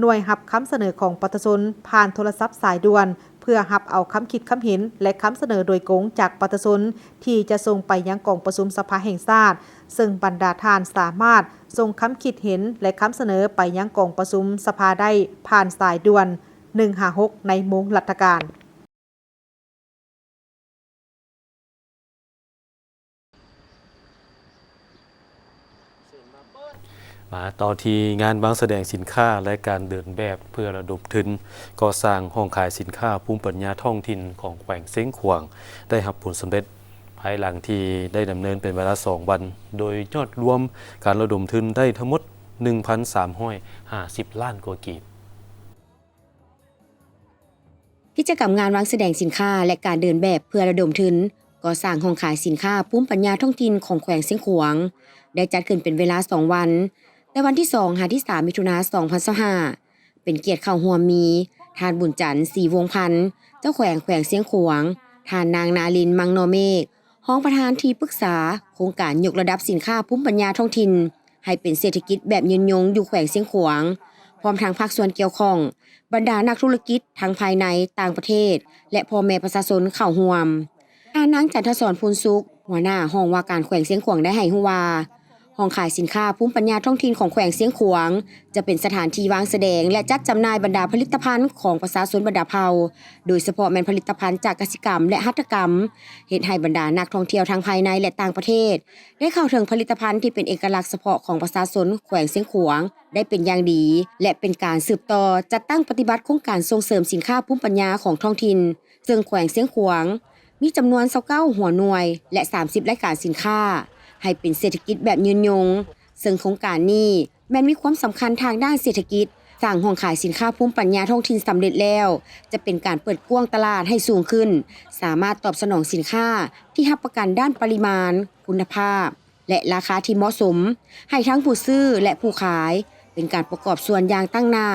ໜ່ວຍຮັບຄຳສະເໜີຂອງປະຊາຊົນຜ່ານໂທລະສັບສາຍດ່ວນ ເພື່ອຮັບເອົາຄຳຄິດຄຳເຫັນ ແລະ ຄຳສະເໜີໂດຍກົງຈາກປະຊາຊົນ ທີ່ຈະສົ່ງໄປຍັງກອງປະຊຸມສະພາແຫ່ງຊາດ, ເຊິ່ງບັນດາທ່ານສາມາດສົ່ງຄຳຄິດເຫັນ ແລະ ຄຳສະເໜີໄປຍັງກອງປະຊຸມສະພາໄດ້ຜ່ານສາຍດ່ວນ ໜຶ່ງຫ້າຫົກ ໃນໂມງລັດຖະການ. ມາຕໍ່ທີ່ງານວາງສະແດງສິນຄ້າ ແລະ ການເດີນແບບເພື່ອລະດົມທຶນກໍ່ສ້າງຫ້ອງຂາຍສິນຄ້າພູມປັນຍາທ້ອງຖິ່ນຂອງແຂວງຊຽງຂວາງ ໄດ້ຮັບຜົນສຳເລັດ ພາຍຫຼັງທີ່ໄດ້ດຳເນີນເປັນເວລາສອງວັນ, ໂດຍຍອດລວມການລະດົມທຶນໄດ້ທັງໝົດ ໜຶ່ງພັນສາມຮ້ອຍຫ້າສິບລ້ານກວ່າກີບ. ກິດຈະກຳງານວາງສະແດງສິນຄ້າ ແລະ ການເດີນແບບເພື່ອລະດົມທຶນກໍ່ສ້າງຫ້ອງຂາຍສິນຄ້າພູມປັນຍາທ້ອງຖິ່ນຂອງແຂວງຊຽງຂວາງ ໄດ້ຈັດຂຶ້ນເປັນເວລາສອງວັນ, ແຕ່ວັນທີສອງຫາທີສາມ ມິຖຸນາ ສອງພັນຊາວຫ້າ ເປັນກຽດເຂົ້າຮ່ວມມີ ທ່ານ ບຸນຈັນ ສີວົງພັນ ເຈົ້າແຂວງແຂວງຊຽງຂວາງ, ທ່ານ ນາງ ນາລິນ ມັງນໍເມກ ຮອງປະທານທີ່ປຶກສາໂຄງການຍົກລະດັບສິນຄ້າພູມປັນຍາທ້ອງຖິ່ນ ໃຫ້ເປັນເສດຖະກິດແບບຍືນຍົງຢູ່ແຂວງຊຽງຂວາງ, ພ້ອມທັງພາກສ່ວນກ່ຽວຂ້ອງ, ບັນດານັກທຸລະກິດທັງພາຍໃນ, ຕ່າງປະເທດ ແລະ ພໍ່ແມ່ປະຊາຊົນເຂົ້າຮ່ວມ. ທ່ານນາງ ຈັນທະສອນ ພູນສຸກ ຫົວໜ້າຫ້ອງວ່າການແຂວງຊຽງຂວາງ ໄດ້ໃຫ້ຮູ້ວ່າ ຫ້ອງຂາຍສິນຄ້າພູມປັນຍາທ້ອງຖິ່ນຂອງແຂວງຊຽງຂວາງ ຈະເປັນສະຖານທີ່ວາງສະແດງ ແລະ ຈັດຈຳໜ່າຍບັນດາຜະລິດຕະພັນຂອງປະຊາຊົນບັນດາເຜົ່າ, ໂດຍສະເພາະແມ່ນຜະລິດຕະພັນຈາກກະສິກຳ ແລະ ຫັດຖະກຳ, ເຮັດໃຫ້ບັນດານັກທ່ອງທ່ຽວທັງພາຍໃນ ແລະ ຕ່າງປະເທດ ໄດ້ເຂົ້າເຖິງຜະລິດຕະພັນທີ່ເປັນເອກະລັກສະເພາະຂອງປະຊາຊົນແຂວງຊຽງຂວາງໄດ້ເປັນຢ່າງດີ ແລະ ເປັນການສືບຕໍ່ຈັດຕັ້ງປະຕິບັດໂຄງການສົ່ງເສີມສິນຄ້າພູມປັນຍາຂອງທ້ອງຖິ່ນ, ເຊິ່ງແຂວງຊຽງຂວາງມີຈຳນວນຊາວເກົ້າຫົວໜ່ວຍ ແລະ ສາມສິບລາຍການສິນຄ້າ ໃຫ້ເປັນເສດຖະກິດແບບຍືນຍົງ, ເຊິ່ງໂຄງການນີ້ ແມ່ນມີຄວາມສຳຄັນທາງດ້ານເສດຖະກິດ, ສ້າງຫ້ອງຂາຍສິນຄ້າພູມປັນຍາທ້ອງຖິ່ນສຳເລັດແລ້ວ ຈະເປັນການເປີດກວ້າງຕະຫຼາດໃຫ້ສູງຂຶ້ນ, ສາມາດຕອບສະໜອງສິນຄ້າທີ່ຮັບປະກັນດ້ານປະລິມານ, ຄຸນນະພາບ ແລະ ລາຄາທີ່ເໝາະສົມ ໃຫ້ທັງຜູ້ຊື້ ແລະ ຜູ້ຂາຍ, ເປັນການປະກອບສ່ວນຢ່າງຕັ້ງໜ້າ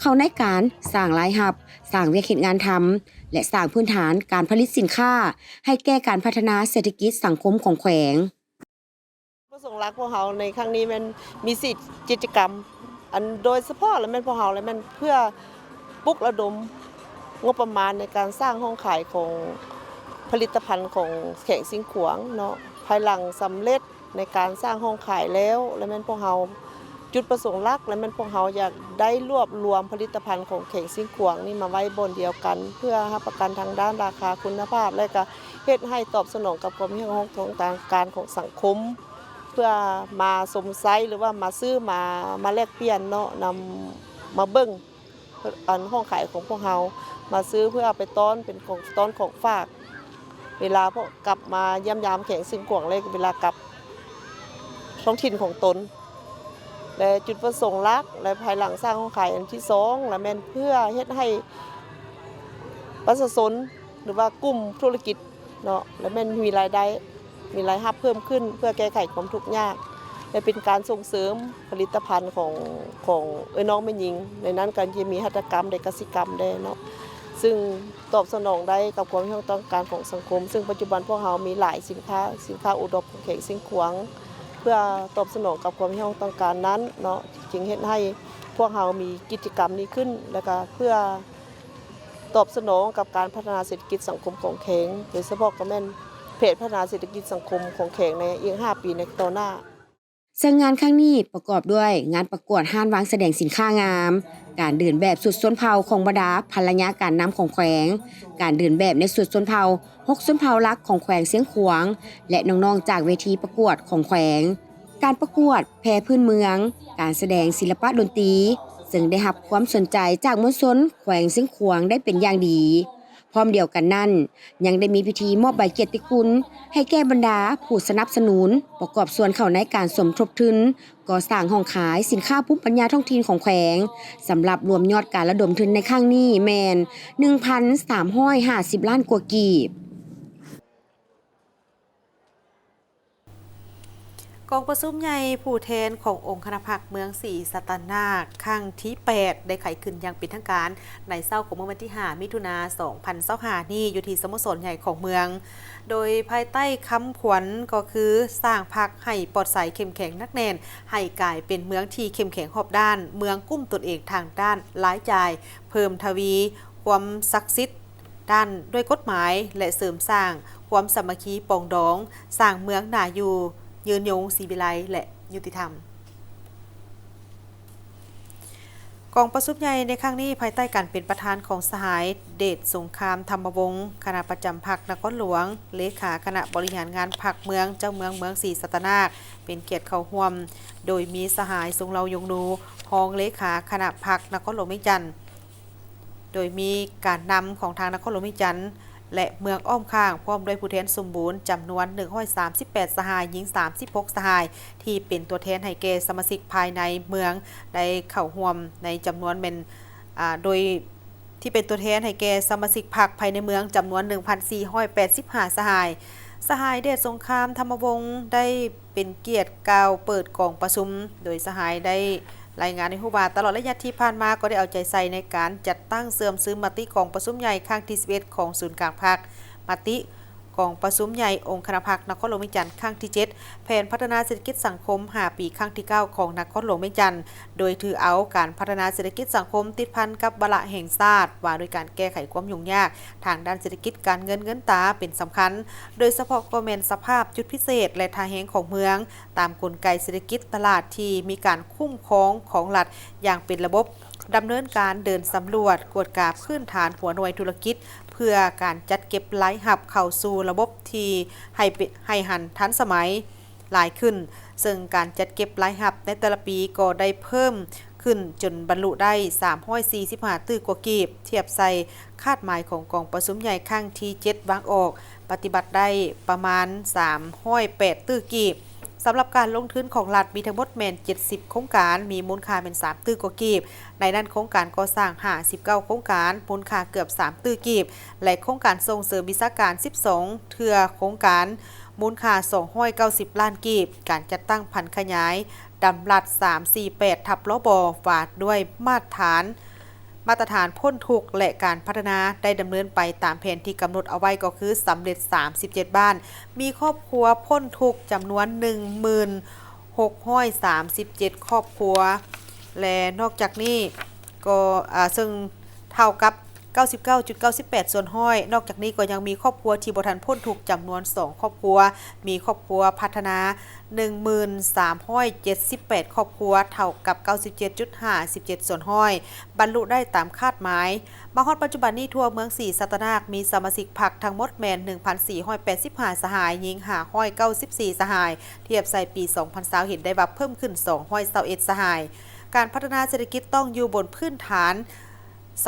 ເຂົ້າໃນການສ້າງລາຍຮັບ, ສ້າງວຽກເຮັດງານທຳ ແລະ ສ້າງພື້ນຖານການຜະລິດສິນຄ້າໃຫ້ແກ່ການພັດທະນາເສດຖະກິດສັງຄົມຂອງແຂວງ. ປະສົງຫຼັກພວກເຮົາໃນຄັ້ງນີ້ແມ່ນມີສີ່ກິດຈະກຳ, ອັນໂດຍສະເພາະລະແມ່ນພວກເຮົາລະແມ່ນເພື່ອປຸກລະດົມງົບປະມານໃນການສ້າງຫ້ອງຂາຍຂອງຜະລິດຕະພັນຂອງແຂວງຊຽງຂວາງເນາະ. ພາຍຫຼັງສຳເລັດໃນການສ້າງຫ້ອງຂາຍແລ້ວ ລະແມ່ນພວກເຮົາ ຈຸດປະສົງຫຼັກ ລະແມ່ນພວກເຮົາຢາກໄດ້ລວບລວມຜະລິດຕະພັນຂອງແຂວງຊຽງຂວາງນີ້ມາໄວ້ບ່ອນດຽວກັນ ເພື່ອຮັບປະກັນທາງດ້ານລາຄາຄຸນນະພາບ ແລະກະເຮັດໃຫ້ຕອບສະໜອງກັບຄວາມຮຽກຮ້ອງຂອງທາງການຂອງສັງຄົມ ເພື່ອມາຊົມໄຊ ຫຼືວ່າມາຊື້ ມາ ມາແລກປ່ຽນເນາະ, ນຳມາເບິ່ງ ອັນຫ້ອງຂາຍຂອງພວກເຮົາ ມາຊື້ເພື່ອເອົາໄປຕ້ອນເປັນຂອງ ຕ້ອນຂອງຝາກ ເວລາພວກກັບມາຢ້ຽມຢາມແຂວງຊຽງຂວາງ ແລະເວລາກັບທ້ອງຖິ່ນຂອງຕົນ. ແລະຈຸດປະສົງຫຼັກ ແລະພາຍຫຼັງສ້າງຫ້ອງຂາຍອັນທີສອງ ລະແມ່ນເພື່ອເຮັດໃຫ້ປະຊາຊົນ ຫຼືວ່າກຸ່ມທຸລະກິດ ເນາະ ແລະແມ່ນມີລາຍໄດ້ ມີລາຍຮັບເພີ່ມຂຶ້ນ ເພື່ອແກ້ໄຂຄວາມທຸກຍາກ ແລະເປັນການສົ່ງເສີມຜະລິດຕະພັນຂອງ ຂອງເອື້ອຍນ້ອງແມ່ຍິງ ໃນນັ້ນກໍຈະມີຫັດຖະກຳແດ່ ກະສິກຳແດ່ເນາະ ຊຶ່ງຕອບສະໜອງໄດ້ກັບຄວາມຕ້ອງການຂອງສັງຄົມ. ຊຶ່ງປັດຈຸບັນພວກເຮົາມີຫຼາຍສິນຄ້າ ສິນຄ້າໂອດອບຂອງແຂວງຊຽງຂວາງ ເພື່ອຕອບສະໜອງກັບຄວາມຕ້ອງການນັ້ນເນາະ ຈຶ່ງເຮັດໃຫ້ພວກເຮົາມີກິດຈະກຳນີ້ຂຶ້ນ ແລ້ວກໍເພື່ອ ຕອບສະໜອງກັບການພັດທະນາເສດຖະກິດສັງຄົມຂອງແຂວງ ໂດຍສະເພາະກໍແມ່ນແຜນພັດທະນາເສດຖະກິດສັງຄົມຂອງແຂວງໃນອີກຫ້າປີໃນຕໍ່ໜ້າ. ເຊິ່ງງານຄັ້ງນີ້ປະກອບດ້ວຍງານປະກວດຮ້ານວາງສະແດງສິນຄ້າງາມ, ການເດີນແບບຊຸດຊົນເຜົ່າຂອງບັນດາພັນລະຍາການນຳຂອງແຂວງ, ການເດີນແບບໃນຊຸດຊົນເຜົ່າຫົກຊົນເຜົ່າຫຼັກຂອງແຂວງຊຽງຂວາງ ແລະ ນ້ອງໆຈາກເວທີປະກວດຂອງແຂວງ. ການປະກວດແພພື້ນເມືອງ, ການສະແດງສິລະປະດົນຕີ ເຊິ່ງໄດ້ຮັບຄວາມສົນໃຈຈາກມວນຊົນແຂວງຊຽງຂວາງໄດ້ເປັນຢ່າງດີ. ພ້ອມດຽວກັນນັ້ນ ຍັງໄດ້ມີພິທີມອບໃບກຽດຕິຄຸນໃຫ້ແກ່ບັນດາຜູ້ສະໜັບສະໜູນ ປະກອບສ່ວນເຂົ້າໃນການສົມທົບທຶນກໍ່ສ້າງຫ້ອງຂາຍສິນຄ້າພູມປັນຍາທ້ອງຖິ່ນຂອງແຂວງ ສຳລັບລວມຍອດການລະດົມທຶນໃນຄັ້ງນີ້ແມ່ນ ໜຶ່ງພັນສາມຮ້ອຍຫ້າສິບລ້ານກວ່າກີບ. ກອງປະຊຸມໃຫຍ່ຜູ້ແທນຂອງອົງຄະນະພັກເມືອງສີສັດຕະນາກ ຄັ້ງທີແປດ ໄດ້ໄຂຂຶ້ນຢ່າງເປັນທາງການໃນເຊົ້າຂອງມື້ວັນທີຫ້າ ມິຖຸນາ ສອງພັນຊາວຫ້ານີ້ ຢູ່ທີ່ສະໂມສອນໃຫຍ່ຂອງເມືອງ ໂດຍພາຍໃຕ້ຄຳຂວັນກໍຄື ສ້າງພັກໃຫ້ປອດໃສ ເຂັ້ມແຂງ ໜັກແໜ້ນ ໃຫ້ກາຍເປັນເມືອງທີ່ເຂັ້ມແຂງຮອບດ້ານ, ເມືອງກຸ້ມຕົນເອງທາງດ້ານລາຍຈ່າຍ, ເພີ່ມທະວີຄວາມສັກສິດ ດ້ານດ້ວຍກົດໝາຍ ແລະ ເສີມສ້າງຄວາມສາມັກຄີປອງດອງ, ສ້າງເມືອງໜ້າຢູ່, ຍືນຍົງ, ສີວິໄລ ແລະ ຍຸຕິທຳ. ກອງປະຊຸມໃຫຍ່ໃນຄັ້ງນີ້ ພາຍໃຕ້ການເປັນປະທານຂອງສະຫາຍ ເດດສົງຄາມ ທຳມະວົງ ຄະນະປະຈຳພັກນະຄອນຫຼວງ, ເລຂາຄະນະບໍລິຫານງານພັກເມືອງ, ເຈົ້າເມືອງເມືອງສີສັດຕະນາກ ເປັນກຽດເຂົ້າຮ່ວມ, ໂດຍມີສະຫາຍ ຊົງເລົາ ຢົງນູ ຮອງເລຂາຄະນະພັກນະຄອນຫຼວງວຽງຈັນ. ໂດຍມີການນຳຂອງທາງນະຄອນຫຼວງວຽງຈັນ ແລະ ເມືອງອ້ອມຂ້າງ ພ້ອມດ້ວຍຜູ້ແທນສົມບູນຈຳນວນໜຶ່ງຮ້ອຍສາມສິບແປດສະຫາຍ, ຍິງສາມສິບຫົກສະຫາຍ ທີ່ເປັນຕົວແທນໃຫ້ແກ່ສະມາຊິກພາຍໃນເມືອງ ໄດ້ເຂົ້າຮ່ວມໃນຈຳນວນແມ່ນ ອາ ໂດຍ ທີ່ເປັນຕົວແທນໃຫ້ແກ່ສະມາຊິກພັກພາຍໃນເມືອງຈຳນວນໜຶ່ງພັນສີ່ຮ້ອຍແປດສິບຫ້າສະຫາຍ. ສະຫາຍ ເດດສົງຄາມ ທຳມະວົງ ໄດ້ເປັນກຽດກ່າວເປີດກອງປະຊຸມ, ໂດຍສະຫາຍໄດ້ລາຍງານໃຫ້ຮູ້ວ່າ ຕະຫຼອດໄລຍະທີ່ຜ່ານມາກໍໄດ້ເອົາໃຈໃສ່ໃນການຈັດຕັ້ງເຊື່ອມຊຶມມະຕິກອງປະຊຸມໃຫຍ່ຄັ້ງທີສິບເອັດຂອງສູນກາງພັກ, ມະຕິກອງປະຊຸມໃຫຍ່ອົງຄະນະພັກນະຄອນຫຼວງວຽງຈັນຄັ້ງທີເຈັດ, ແຜນພັດທະນາເສດຖະກິດສັງຄົມຫ້າປີຄັ້ງທີເກົ້າຂອງນະຄອນຫຼວງວຽງຈັນ, ໂດຍຖືເອົາການພັດທະນາເສດຖະກິດສັງຄົມຕິດພັນກັບວາລະແຫ່ງຊາດ ວ່າດ້ວຍການແກ້ໄຂຄວາມຫຍຸ້ງຍາກທາງດ້ານເສດຖະກິດການເງິນເງິນຕາເປັນສຳຄັນ, ໂດຍສະເພາະກໍແມ່ນສະພາບຈຸດພິເສດ ແລະ ທ່າແຮງຂອງເມືອງ ຕາມກົນໄກເສດຖະກິດຕະຫຼາດທີ່ມີການຄຸ້ມຄອງຂອງລັດຢ່າງເປັນລະບົບ, ດຳເນີນການເດີນສຳຫຼວດ, ກວດກາພື້ນຖານຫົວໜ່ວຍທຸລະກິດ ເພື່ອການຈັດເກັບລາຍຮັບເຂົ້າສູ່ລະບົບທີ່ໃຫ້ເປັນ ໃຫ້ຫັນທັນສະໄໝ ຫຼາຍຂຶ້ນ, ເຊິ່ງການຈັດເກັບລາຍຮັບໃນແຕ່ລະປີກໍໄດ້ເພີ່ມຂຶ້ນຈົນບັນລຸໄດ້ສາມຮ້ອຍສີ່ສິບຫ້າຕື້ກວ່າກີບ, ທຽບໃສ່ຄາດໝາຍຂອງກອງປະຊຸມໃຫຍ່ຄັ້ງທີເຈັດວາງອອກ, ປະຕິບັດໄດ້ປະມານສາມຮ້ອຍແປດຕື້ກີບ. ສຳລັບການລົງທຶນຂອງລັດມີທັງໝົດແມ່ນເຈັດສິບໂຄງການ, ມີມູນຄ່າແມ່ນສາມຕື້ກວ່າກີບ, ໃນນັ້ນໂຄງການກໍ່ສ້າງຫ້າສິບເກົ້າໂຄງການ, ມູນຄ່າເກືອບສາມຕື້ກີບ ແລະ ໂຄງການສົ່ງເສີມວິຊາການສິບສອງເທື່ອໂຄງການ, ມູນຄ່າສອງຮ້ອຍເກົ້າສິບລ້ານກີບ, ການຈັດຕັ້ງຜັນຂະຫຍາຍດຳລັດສາມສີ່ແປດທັບ ລບ ວ່າດ້ວຍມາດຖານ ມາດຕະຖານພົ້ນທຸກ ແລະ ການພັດທະນາໄດ້ດຳເນີນໄປຕາມແຜນທີ່ກຳນົດເອົາໄວ້ ກໍຄືສຳເລັດສາມສິບເຈັດບ້ານ, ມີຄອບຄົວພົ້ນທຸກຈຳນວນໜຶ່ງໝື່ນຫົກຮ້ອຍສາມສິບເຈັດຄອບຄົວ ແລະ ນອກຈາກນີ້ກໍ ອາ ເຊິ່ງເທົ່າກັບ ເກົ້າສິບເກົ້າຈຸດເກົ້າສິບແປດສ່ວນຮ້ອຍ. ນອກຈາກນີ້ກໍຍັງມີຄອບຄົວທີ່ບໍ່ທັນພົ້ນທຸກຈຳນວນສອງຄອບຄົວ, ມີຄອບຄົວພັດທະນາໜຶ່ງໝື່ນສາມຮ້ອຍເຈັດສິບແປດຄອບຄົວ, ເທົ່າກັບເກົ້າສິບເຈັດຈຸດຫ້າສິບເຈັດສ່ວນຮ້ອຍ, ບັນລຸໄດ້ຕາມຄາດໝາຍ. ມາຮອດປັດຈຸບັນນີ້, ທົ່ວເມືອງສີສັດຕະນາກມີສະມາຊິກພັກທັງໝົດແມ່ນໜຶ່ງພັນສີ່ຮ້ອຍແປດສິບຫ້າສະຫາຍ, ຍິງຫ້າຮ້ອຍເກົ້າສິບສີ່ສະຫາຍ, ທຽບໃສ່ປີສອງພັນຊາວ ເຫັນໄດ້ວ່າເພີ່ມຂຶ້ນສອງຮ້ອຍຊາວເອັດສະຫາຍ. ການພັດທະນາເສດຖະກິດຕ້ອງຢູ່ບົນພື້ນຖານ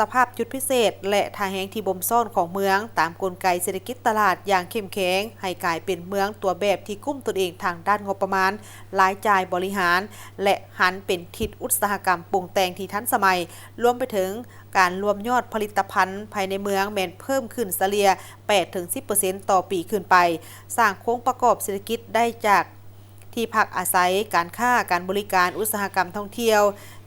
ສະພາບຈຸດພິເສດ ແລະ ທ່າແຮງທີ່ບົ່ມຊ້ອນຂອງເມືອງ ຕາມກົນໄກເສດຖະກິດຕະຫຼາດຢ່າງເຂັ້ມແຂງ ໃຫ້ກາຍເປັນເມືອງຕົວແບບທີ່ກຸ້ມຕົນເອງທາງດ້ານງົບປະມານ, ລາຍຈ່າຍບໍລິຫານ ແລະ ຫັນເປັນທິດອຸດສາຫະກຳປຸງແຕ່ງທີ່ທັນສະໄໝ, ລວມໄປເຖິງການລວມຍອດຜະລິດຕະພັນພາຍໃນເມືອງແມ່ນເພີ່ມຂຶ້ນສະເລ່ຍແປດເຖິງສິບເປີເຊັນຕໍ່ປີຂຶ້ນໄປ, ສ້າງໂຄງປະກອບເສດຖະກິດໄດ້ຈາກ ທີ່ພັກອາໄສ, ການຄ້າ, ການບໍລິການ, ອຸດສາຫະກຳທ່ອງທ່ຽວ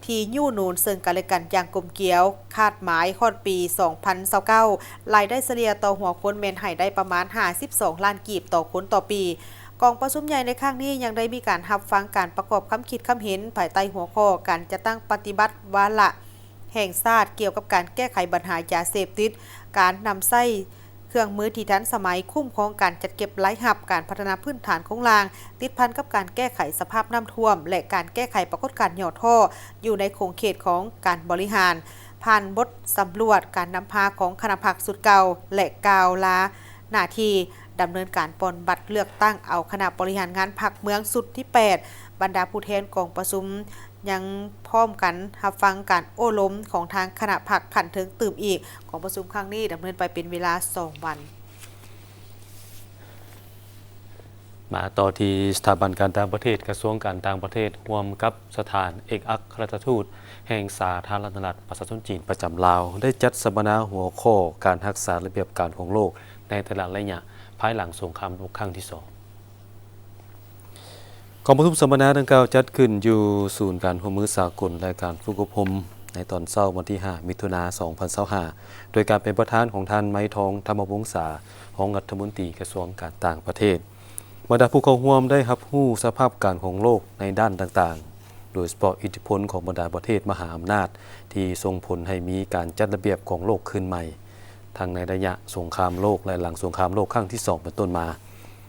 ທີ່ຍູ້ໜູນເຊິ່ງກັນແລະກັນຢ່າງກົມກຽວ, ຄາດໝາຍຮອດປີສອງພັນຊາວເກົ້າ ລາຍໄດ້ສະເລ່ຍຕໍ່ຫົວຄົນແມ່ນໃຫ້ໄດ້ປະມານຫ້າສິບສອງລ້ານກີບຕໍ່ຄົນຕໍ່ປີ. ກອງປະຊຸມໃຫຍ່ໃນຄັ້ງນີ້ຍັງໄດ້ມີການຮັບຟັງການປະກອບຄຳຄິດຄຳເຫັນ ພາຍໃຕ້ຫົວຂໍ້ ການຈັດຕັ້ງປະຕິບັດວາລະແຫ່ງຊາດກ່ຽວກັບການແກ້ໄຂບັນຫາຢາເສບຕິດ, ການນຳໃຊ້ ເຄື່ອງມືທີ່ທັນສະໄໝ, ຄຸ້ມຄອງການຈັດເກັບລາຍຮັບ, ການພັດທະນາພື້ນຖານໂຄງລ່າງ, ຕິດພັນກັບການແກ້ໄຂສະພາບນ້ຳຖ້ວມ ແລະ ການແກ້ໄຂປາກົດການຫຍໍ້ທໍ້ ຢູ່ໃນຂົງເຂດຂອງການບໍລິຫານ, ຜ່ານບົດສຳຫຼວດການນຳພາຂອງຄະນະພັກຊຸດເກົ່າ ແລະ ກ່າວລາໜ້າທີ່ ດຳເນີນການປ່ອນບັດເລືອກຕັ້ງເອົາຄະນະບໍລິຫານງານພັກເມືອງຊຸດທີແປດ. ບັນດາຜູ້ແທນກອງປະຊຸມຍັງພ້ອມກັນຮັບຟັງການໂອ້ລົມຂອງທາງຄະນະພັກຂັ້ນເທິງຕື່ມອີກ. ກອງປະຊຸມຄັ້ງນີ້ດຳເນີນໄປເປັນເວລາສອງວັນ. ມາຕໍ່ທີ່ສະຖາບັນການຕ່າງປະເທດ, ກະຊວງການຕ່າງປະເທດຮ່ວມກັບສະຖານເອກອັກຄະລັດຖະທູດແຫ່ງສາທາລະນະລັດປະຊາຊົນຈີນປະຈຳລາວ ໄດ້ຈັດສຳມະນາຫົວຂໍ້ການຮັກສາລະບຽບການຂອງໂລກໃນແຕ່ລະໄລຍະ ພາຍຫຼັງສົງຄາມໂລກຄັ້ງທີສອງ. ກອງປະຊຸມສຳມະນາດັ່ງກ່າວຈັດຂຶ້ນຢູ່ສູນການຮ່ວມມືສາກົນ ແລະ ການຝຶກອົບຮົມໃນຕອນເຊົ້າວັນທີຫ້າ ມິຖຸນາ ສອງພັນຊາວຫ້າ ໂດຍການເປັນປະທານຂອງທ່ານ ໄມທອງ ທຳມະວົງສາ ຮອງລັດຖະມົນຕີກະຊວງການຕ່າງປະເທດ. ບັນດາຜູ້ເຂົ້າຮ່ວມໄດ້ຮັບຮູ້ສະພາບການຂອງໂລກໃນດ້ານຕ່າງໆ, ໂດຍສະເພາະອິດທິພົນຂອງບັນດາປະເທດມະຫາອຳນາດທີ່ສົ່ງຜົນໃຫ້ມີການຈັດລະບຽບຂອງໂລກຄືນໃໝ່, ທັງໃນໄລຍະສົງຄາມໂລກ ແລະ ຫຼັງສົງຄາມໂລກຄັ້ງທີສອງເປັນຕົ້ນມາ.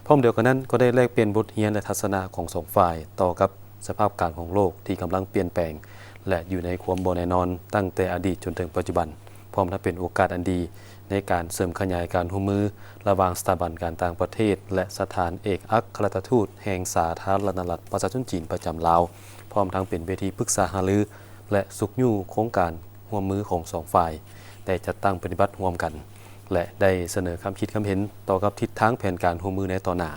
ພ້ອມດຽວກັນນັ້ນກໍໄດ້ແລກປ່ຽນບົດຮຽນ ແລະ ທັດສະນະຂອງສອງຝ່າຍຕໍ່ກັບສະພາບການຂອງໂລກທີ່ກຳລັງປ່ຽນແປງ ແລະ ຢູ່ໃນຄວາມບໍ່ແນ່ນອນຕັ້ງແຕ່ອະດີດຈົນເຖິງປັດຈຸບັນ, ພ້ອມທັງເປັນໂອກາດອັນດີໃນການເສີມຂະຫຍາຍການຮ່ວມມືລະຫວ່າງສະຖາບັນການຕ່າງປະເທດ ແລະ ສະຖານເອກອັກຄະລັດຖະທູດແຫ່ງສາທາລະນະລັດປະຊາຊົນຈີນປະຈຳລາວ, ພ້ອມທັງເປັນເວທີປຶກສາຫາລື ແລະ ຊຸກຍູ້ໂຄງການຮ່ວມມືຂອງສອງຝ່າຍ ໄດ້ຈັດຕັ້ງປະຕິບັດຮ່ວມກັນ ແລະ ໄດ້ສະເໜີຄຳຄິດຄຳເຫັນຕໍ່ກັບທິດທາງແຜນການຮ່ວມມືໃນຕໍ່ໜ້າ.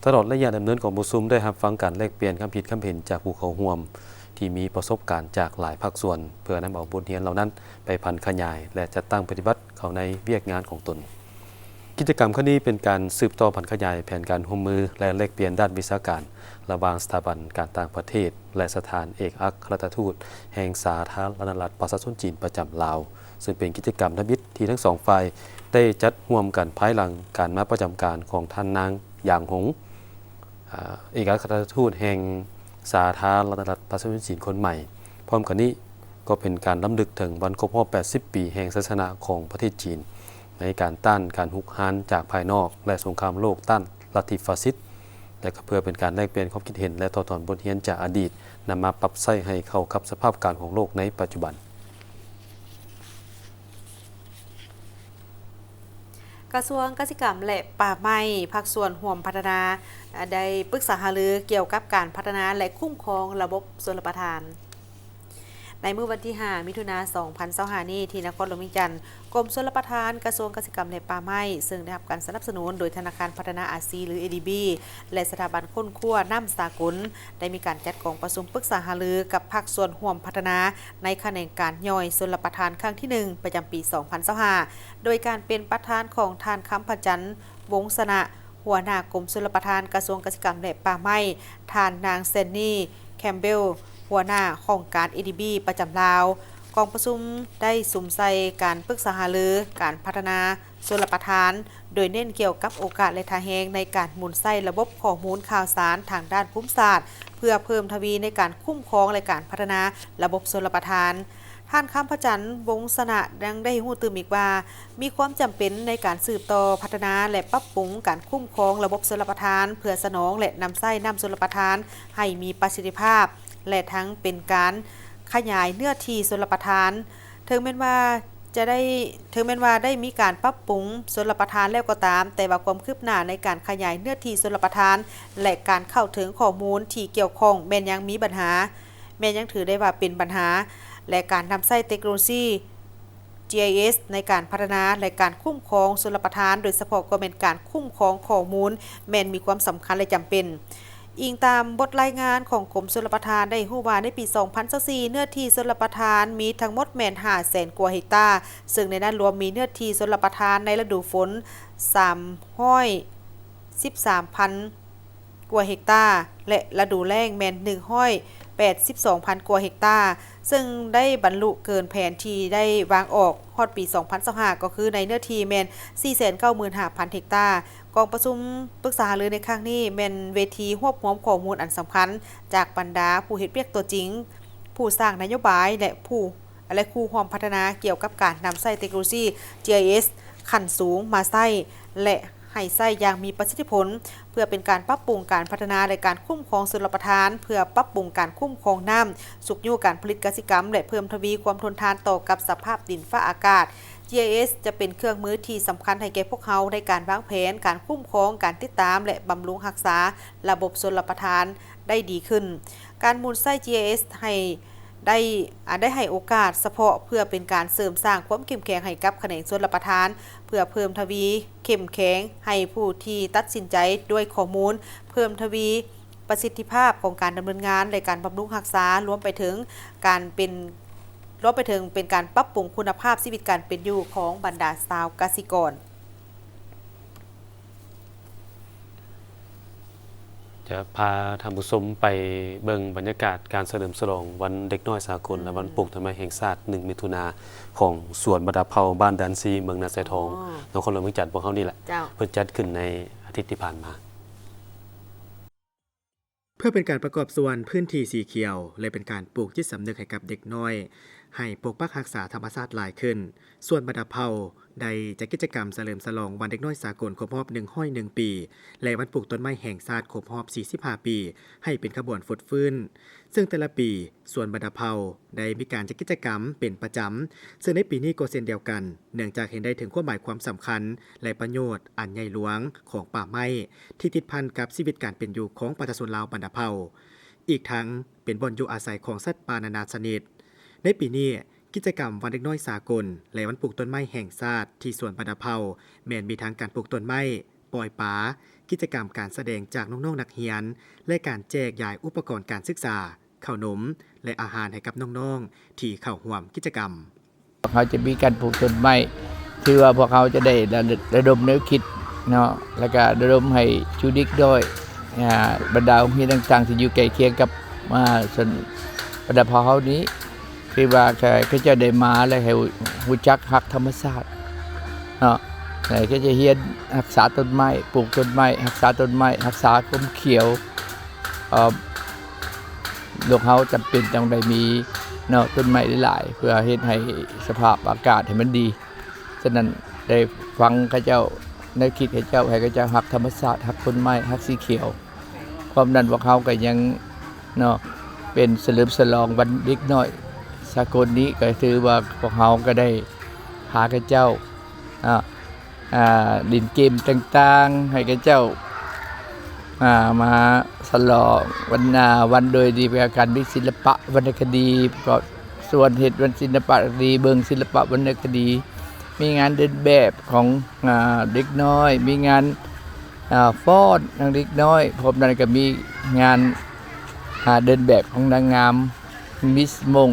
ຕະຫຼອດໄລຍະດຳເນີນກອງປະຊຸມໄດ້ຮັບຟັງການແລກປ່ຽນຄຳຄິດຄຳເຫັນຈາກຜູ້ເຂົ້າຮ່ວມທີ່ມີປະສົບການຈາກຫຼາຍພາກສ່ວນ ເພື່ອນຳເອົາບົດຮຽນເຫຼົ່ານັ້ນໄປຜັນຂະຫຍາຍ ແລະ ຈັດຕັ້ງປະຕິບັດເຂົ້າໃນວຽກງານຂອງຕົນ. ກິດຈະກຳຄັ້ງນີ້ເປັນການສືບຕໍ່ຜັນຂະຫຍາຍແຜນການຮ່ວມມື ແລະ ແລກປ່ຽນດ້ານວິຊາການລະຫວ່າງສະຖາບັນການຕ່າງປະເທດ ແລະ ສະຖານເອກອັກຄະລັດຖະທູດແຫ່ງສາທາລະນະລັດປະຊາຊົນຈີນປະຈຳລາວ, ເຊິ່ງເປັນກິດຈະກຳທຳອິດທີ່ທັງສອງຝ່າຍໄດ້ຈັດຮ່ວມກັນພາຍຫຼັງການມາປະຈຳການຂອງທ່ານນາງ ຢາງຫົງ ອາ ເອກອັກຄະລັດຖະທູດແຫ່ງສາທາລະນະລັດປະຊາຊົນຈີນຄົນໃໝ່. ພ້ອມກັນນີ້ກໍເປັນການລຳລຶກເຖິງວັນຄົບຮອບແປດສິບປີແຫ່ງໄຊຊະນະຂອງປະເທດຈີນ ໃນການຕ້ານການຮຸກຮານຈາກພາຍນອກ ແລະ ສົງຄາມໂລກຕ້ານລັດທິຟາຊິດ ແລະ ກໍເພື່ອເປັນການແລກປ່ຽນຄວາມຄິດເຫັນ ແລະ ຖອດຖອນບົດຮຽນຈາກອະດີດ ນຳມາປັບໃຊ້ໃຫ້ເຂົ້າກັບສະພາບການຂອງໂລກໃນປັດຈຸບັນ. ກະຊວງກະສິກຳ ແລະ ປ່າໄມ້ ພາກສ່ວນຮ່ວມພັດທະນາ ໄດ້ປຶກສາຫາລືກ່ຽວກັບການພັດທະນາ ແລະ ຄຸ້ມຄອງລະບົບຊົນລະປະທານ. ໃນມື້ວັນທີຫ້າ ມິຖຸນາ ສອງພັນຊາວຫ້ານີ້ ທີ່ນະຄອນຫຼວງວຽງຈັນ, ກົມຊົນລະປະທານ, ກະຊວງກະສິກຳ ແລະ ປ່າໄມ້ ເຊິ່ງໄດ້ຮັບການສະໜັບສະໜູນໂດຍທະນາຄານພັດທະນາອາຊີ ຫຼື ເອດີບີ ແລະ ສະຖາບັນຄົ້ນຄວ້ານ້ຳສາກົນ ໄດ້ມີການຈັດກອງປະຊຸມປຶກສາຫາລືກັບພາກສ່ວນຮ່ວມພັດທະນາ ໃນຂະແໜງການຍ່ອຍຊົນລະປະທານຄັ້ງທີໜຶ່ງ ປະຈຳປີສອງພັນຊາວຫ້າ ໂດຍການເປັນປະທານຂອງທ່ານ ຄຳພະຈັນ ວົງຊະນະ ຫົວໜ້າກົມຊົນລະປະທານ ກະຊວງກະສິກຳ ແລະ ປ່າໄມ້, ທ່ານນາງ ແຊນນີ ແຄມເບວ ຫົວໜ້າຫ້ອງການ ເອດີບີ ປະຈຳລາວ. ກອງປະຊຸມໄດ້ສຸມໃສ່ການປຶກສາຫາລືການພັດທະນາຊົນລະປະທານ, ໂດຍເນັ້ນກ່ຽວກັບໂອກາດ ແລະ ທ່າແຮງໃນການໝູນໃຊ້ລະບົບຂໍ້ມູນຂ່າວສານທາງດ້ານພູມສາດ ເພື່ອເພີ່ມທະວີໃນການຄຸ້ມຄອງ ແລະ ການພັດທະນາລະບົບຊົນລະປະທານ. ທ່ານ ຄຳພະຈັນ ວົງຊະນະ ຍັງໄດ້ຮູ້ຕື່ມອີກວ່າ ມີຄວາມຈຳເປັນໃນການສືບຕໍ່ພັດທະນາ ແລະ ປັບປຸງການຄຸ້ມຄອງລະບົບຊົນລະປະທານ ເພື່ອສະໜອງ ແລະ ນຳໃຊ້ນ້ຳຊົນລະປະທານໃຫ້ມີປະສິດທິພາບ ແລະ ທັງເປັນການຂະຫຍາຍເນື້ອທີ່ຊົນລະປະທານ. ເຖິງແມ່ນວ່າຈະໄດ້ ເຖິງແມ່ນວ່າໄດ້ມີການປັບປຸງຊົນລະປະທານແລ້ວກໍຕາມ, ແຕ່ວ່າຄວາມຄືບໜ້າໃນການຂະຫຍາຍເນື້ອທີ່ຊົນລະປະທານ ແລະ ການເຂົ້າເຖິງຂໍ້ມູນທີ່ກ່ຽວຂ້ອງແມ່ນຍັງມີບັນຫາ, ແມ່ນຍັງຖືໄດ້ວ່າເປັນບັນຫາ, ແລະ ການນຳໃຊ້ເຕັກໂນໂລຊີ ຈີໄອເອສ ໃນການພັດທະນາ ແລະ ການຄຸ້ມຄອງຊົນລະປະທານ, ໂດຍສະເພາະກໍແມ່ນການຄຸ້ມຄອງຂໍ້ມູນ ແມ່ນມີຄວາມສຳຄັນ ແລະ ຈຳເປັນ. ອີງຕາມບົດລາຍງານຂອງກົມຊົນລະປະທານ ໄດ້ຮູ້ວ່າໃນປີສອງພັນຊາວສີ່ ເນື້ອທີ່ຊົນລະປະທານມີທັງໝົດແມ່ນຫ້າແສນກວ່າເຮັກຕາ, ເຊິ່ງໃນນັ້ນລວມມີເນື້ອທີ່ຊົນລະປະທານໃນລະດູຝົນສາມຮ້ອຍສິບສາມພັນ ກວ່າເຮັກຕາ ແລະ ລະດູແລ້ງແມ່ນໜຶ່ງຮ້ອຍແປດສິບສອງພັນກວ່າເຮັກຕາ, ເຊິ່ງໄດ້ບັນລຸເກີນແຜນທີ່ໄດ້ວາງອອກຮອດປີສອງພັນຊາວຫ້າ ກໍຄືໃນເນື້ອທີ່ແມ່ນສີ່ແສນເກົ້າໝື່ນຫ້າພັນເຮັກຕາ. ກອງປະຊຸມປຶກສາຫາລືໃນຄັ້ງນີ້ແມ່ນເວທີຮວບຮວມຂໍ້ມູນອັນສຳຄັນຈາກບັນດາຜູ້ເຮັດວຽກຕົວຈິງ, ຜູ້ສ້າງນະໂຍບາຍ ແລະ ຜູ້ ແລະ ຄູ່ຮ່ວມພັດທະນາກ່ຽວກັບການນຳໃຊ້ເຕັກໂນໂລຊີ ຈີໄອເອສ ຂັ້ນສູງມາໃຊ້ ແລະ ໃຫ້ໃຊ້ຢ່າງມີປະສິດທິຜົນ ເພື່ອເປັນການປັບປຸງການພັດທະນາ ແລະ ການຄຸ້ມຄອງຊົນລະປະທານ, ເພື່ອປັບປຸງການຄຸ້ມຄອງນ້ຳ, ຊຸກຍູ້ການຜະລິດກະສິກຳ ແລະ ເພີ່ມທະວີຄວາມທົນທານຕໍ່ກັບສະພາບດິນຟ້າອາກາດ. ຈີໄອເອັສ ຈະເປັນເຄື່ອງມືທີ່ສຳຄັນໃຫ້ແກ່ພວກເຮົາໃນການວາງແຜນ, ການຄຸ້ມຄອງ, ການຕິດຕາມ ແລະ ບຳລຸງຮັກສາລະບົບຊົນລະປະທານໄດ້ດີຂຶ້ນ. ການໝູນໃຊ້ ຈີໄອເອັສ ໃຫ້ໄດ້ ອາ ໄດ້ໃຫ້ໂອກາດສະເພາະເພື່ອເປັນການເສີມສ້າງຄວາມເຂັ້ມແຂງໃຫ້ກັບຂະແໜງຊົນລະປະທານ, ເພື່ອເພີ່ມທະວີເຂັ້ມແຂງໃຫ້ຜູ້ທີ່ຕັດສິນໃຈດ້ວຍຂໍ້ມູນ, ເພີ່ມທະວີປະສິດທິພາບຂອງການດຳເນີນງານ ແລະ ການບຳລຸງຮັກສາ, ລວມໄປເຖິງການເປັນ ລວມໄປເຖິງເປັນການປັບປຸງຄຸນນະພາບຊີວິດການເປັນຢູ່ຂອງບັນດາຊາວກະສິກອນ. ຈະພາທ່ານຜູ້ຊົມໄປເບິ່ງບັນຍາກາດການສະເຫຼີມສະຫຼອງວັນເດັກນ້ອຍສາກົນ ແລະ ວັນປູກຕົ້ນໄມ້ແຫ່ງຊາດ ໜຶ່ງ ມິຖຸນາ ຂອງສວນບັນດາເຜົ່າ ບ້ານດານຊີ ເມືອງນາຊາຍທອງ ອໍ ນະຄອນຫຼວງວຽງຈັນພວກເຮົານີ້ແຫຼະ. ເຈົ້າ. ເພິ່ນຈັດຂຶ້ນໃນອາທິດທີ່ຜ່ານມາ. ເພື່ອເປັນການປະກອບສ່ວນພື້ນທີ່ສີຂຽວ ແລະ ເປັນການປູກຈິດສຳນຶກໃຫ້ກັບເດັກນ້ອຍ ໃຫ້ປົກປັກຮັກສາທຳມະຊາດຫຼາຍຂຶ້ນ, ສວນບັນດາເຜົ່າໄດ້ຈັດກິດຈະກຳສະເຫຼີມສະຫຼອງວັນເດັກນ້ອຍສາກົນຄົບຮອບໜຶ່ງຮ້ອຍໜຶ່ງປີ ແລະ ວັນປູກຕົ້ນໄມ້ແຫ່ງຊາດຄົບຮອບສີ່ສິບຫ້າປີ ໃຫ້ເປັນຂະບວນຟົດຟື້ນ. ເຊິ່ງແຕ່ລະປີ ສວນບັນດາເຜົ່າໄດ້ມີການຈັດກິດຈະກຳເປັນປະຈຳ, ເຊິ່ງໃນປີນີ້ກໍເຊັ່ນດຽວກັນ, ເນື່ອງຈາກເຫັນໄດ້ເຖິງຄວາມໝາຍຄວາມສຳຄັນ ແລະ ປະໂຫຍດອັນໃຫຍ່ຫຼວງຂອງປ່າໄມ້ທີ່ຕິດພັນກັບຊີວິດການເປັນຢູ່ຂອງປະຊາຊົນລາວບັນດາເຜົ່າ, ອີກທັງເປັນບ່ອນຢູ່ອາໄສຂອງສັດປ່ານານາຊະນິດ. ໃນປີນີ້, ກິດຈະກຳວັນເດັກນ້ອຍສາກົນ ແລະ ວັນປູກຕົ້ນໄມ້ແຫ່ງຊາດທີ່ສວນບັນດາເຜົ່າ ແມ່ນມີທັງການປູກຕົ້ນໄມ້, ປ່ອຍປາ, ກິດຈະກຳການສະແດງຈາກນ້ອງໆນັກຮຽນ ແລະ ການແຈກຢາຍອຸປະກອນການສຶກສາ, ເຂົ້າໜົມ ແລະ ອາຫານໃຫ້ກັບນ້ອງໆທີ່ເຂົ້າຮ່ວມກິດຈະກຳ. ເຮົາຈະມີການປູກຕົ້ນໄມ້ ຖືວ່າພວກເຮົາຈະໄດ້ລະ ລະດົມແນວຄິດເນາະ ແລ້ວກະລະດົມໃຫ້ສູ່ເດັກນ້ອຍ ອາ ບັນດາໂຮງຮຽນຕ່າງໆທີ່ຢູ່ໃກ້ຄຽງກັບ ອາ ຊົນບັນດາເຜົ່າເຮົານີ້ ຄືວ່າ ເຂົາເຈົ້າໄດ້ມາແລ້ວໃຫ້ຮູ້ ຮູ້ຈັກຮັກທຳມະຊາດເນາະ ແລ້ວເຂົາເຈົ້າຮຽນຮັກສາຕົ້ນໄມ້, ປູກຕົ້ນໄມ້, ຮັກສາຕົ້ນໄມ້, ຮັກສາຄວາມຂຽວ. ເອີ ໂລກເຮົາຈຳເປັນຕ້ອງໄດ້ມີເນາະ ຕົ້ນໄມ້ຫຼາຍໆ ເພື່ອເຮັດໃຫ້ສະພາບອາກາດໃຫ້ມັນດີ. ສະນັ້ນ ໄດ້ຟັງເຂົາເຈົ້າ ແນວຄິດເຂົາເຈົ້າ ໃຫ້ເຂົາເຈົ້າຮັກທຳມະຊາດ, ຮັກຕົ້ນໄມ້, ຮັກສີຂຽວ. ພ້ອມນັ້ນພວກເຮົາກໍຍັງເນາະ ເປັນສະເຫຼີມສະຫຼອງວັນເດັກນ້ອຍສາກົນນີ້ ກໍຖືວ່າພວກເຮົາກໍໄດ້ພາເຂົາເຈົ້າ ອາ ອາ ຫຼິ້ນເກມຕ່າງໆ ໃຫ້ເຂົາເຈົ້າ ອາ ມາສະຫຼອງວັນ ອາ ວັນໂດຍດີ ເປັນການມີສິລະປະວັນນະຄະດີ ປະກອບສ່ວນເຮັດວັນສິລະປະຄະດີ ເບິ່ງສິລະປະວັນນະຄະດີ ມີງານເດີນແບບຂອງ ອາ ເດັກນ້ອຍ ມີງານ ອາ ຟ້ອນຂອງເດັກນ້ອຍ ພ້ອມນັ້ນກໍມີງານ ອາ ເດີນແບບຂອງນາງງາມ ມິສມົ້ງ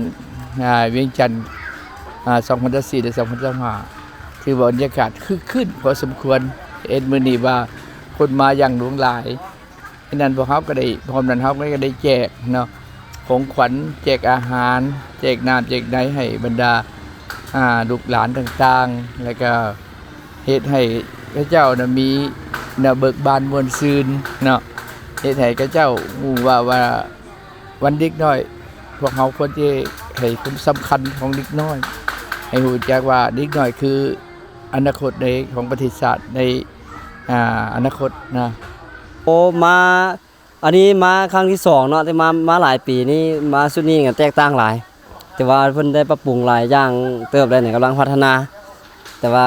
ອາ ວຽງຈັນ ອາ ສອງພັນຊາວສີ່ ແລະ ສອງພັນຊາວຫ້າ ຖືວ່າບັນຍາກາດຄຶກຄື້ນພໍສົມຄວນ ເຫັນມື້ນີ້ວ່າຄົນມາຢ່າງຫຼວງຫຼາຍ. ສະນັ້ນພວກເຮົາກໍໄດ້ ພ້ອມນັ້ນເຮົາກໍໄດ້ແຈກເນາະ ຂອງຂວັນ ແຈກອາຫານ ແຈກນ້ຳແຈກໃນໃຫ້ບັນດາ ອາ ລູກຫຼານຕ່າງໆ ແລ້ວກໍເຮັດໃຫ້ເຂົາເຈົ້ານະມີແນວເບີກບານມ່ວນຊື່ນເນາະ ເຮັດໃຫ້ເຂົາເຈົ້າຮູ້ວ່າ ວ່າ ວັນເດັກນ້ອຍ ພວກເຮົາຄວນຈະໃຫ້ຄວາມສຳຄັນຂອງເດັກນ້ອຍ ໃຫ້ຮູ້ຈັກວ່າເດັກນ້ອຍຄືອະນາຄົດໃນ ຂອງປະເທດຊາດໃນ ອາ ອະນາຄົດນະ. ໂອ ມາ ອັນນີ້ມາຄັ້ງທີສອງເນາະ ແຕ່ມາ ມາຫຼາຍປີນີ້ ມາຊຸດນີ້ກໍແຕກຕ່າງຫຼາຍ ແຕ່ວ່າເພິ່ນໄດ້ປັບປຸງຫຼາຍຢ່າງເຕີບແລ້ວນີ້ ກຳລັງພັດທະນາ. ແຕ່ວ່າ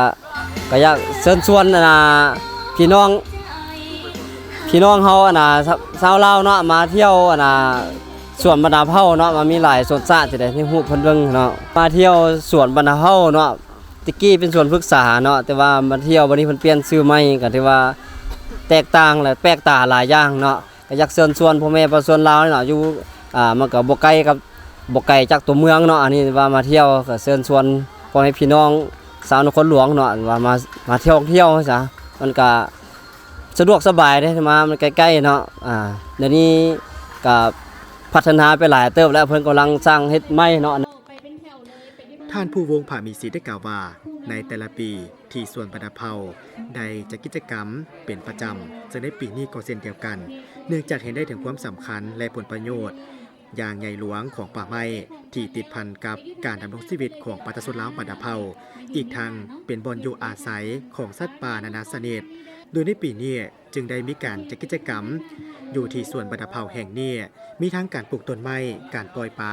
ກໍຢາກເຊີນຊວນ ອັນນ່າ ພີ່ນ້ອງ ພີ່ນ້ອງເຮົາ ອັນນ່າ ຊາວລາວເນາະ ມາທ່ຽວ ອັນນ່າ ສວນບັນດາເຜົ່າເນາະ ມັນມີຫຼາຍຊົນຊາດຊິໄດ້ ໃຫ້ຮູ້ເພິ່ນເບິ່ງເນາະ ມາທ່ຽວສວນບັນດາເຜົ່າເນາະ. ແຕ່ກີ້ເປັນສວນພຶກສາເນາະ ແຕ່ວ່າມາທ່ຽວບັດນີ້ເພິ່ນປ່ຽນຊື່ໃໝ່ ກໍຖືວ່າແຕກຕ່າງ ແລະ ແປກຕາຫຼາຍຢ່າງເນາະ. ກໍຢາກເຊີນຊວນພໍ່ແມ່ປະຊາຊົນລາວເນາະ ຢູ່ ອ່າ ມັນກໍບໍ່ໄກກັບ ບໍ່ໄກຈາກຕົວເມືອງເນາະ ອັນນີ້ວ່າມາທ່ຽວ ກໍເຊີນຊວນພໍ່ແມ່ພີ່ນ້ອງຊາວນະຄອນຫຼວງເນາະ ວ່າມາ ມາທ່ອງທ່ຽວຊະ ມັນກໍສະດວກສະບາຍເດ້ ມາມັນໃກ້ໆເນາະ. ອ່າ ດຽວນີ້ກໍພັດທະນາໄປຫຼາຍເຕີບແລ້ວ ເພິ່ນກຳລັງສ້າງເຮັດໃໝ່ເນາະ. ທ່ານ ພູວົງ ຜາມີສິດ ໄດ້ກ່າວວ່າ ໃນແຕ່ລະປີທີ່ສວນບັນດາເຜົ່າໄດ້ຈັດກິດຈະກຳເປັນປະຈຳ ເຊິ່ງໃນປີນີ້ກໍເຊັ່ນດຽວກັນ ເນື່ອງຈາກເຫັນໄດ້ເຖິງຄວາມສຳຄັນ ແລະ ຜົນປະໂຫຍດຢ່າງໃຫຍ່ຫຼວງຂອງປ່າໄມ້ ທີ່ຕິດພັນກັບການດຳລົງຊີວິດຂອງປະຊາຊົນລາວບັນດາເຜົ່າ, ອີກທັງເປັນບ່ອນຢູ່ອາໄສຂອງສັດປ່ານານາຊະນິດ, ໂດຍໃນປີນີ້ ຈຶ່ງໄດ້ມີການຈັດກິດຈະກຳຢູ່ທີ່ສວນບັນດາເຜົ່າແຫ່ງນີ້ ມີທັງການປູກຕົ້ນໄມ້, ການປ່ອຍປາ,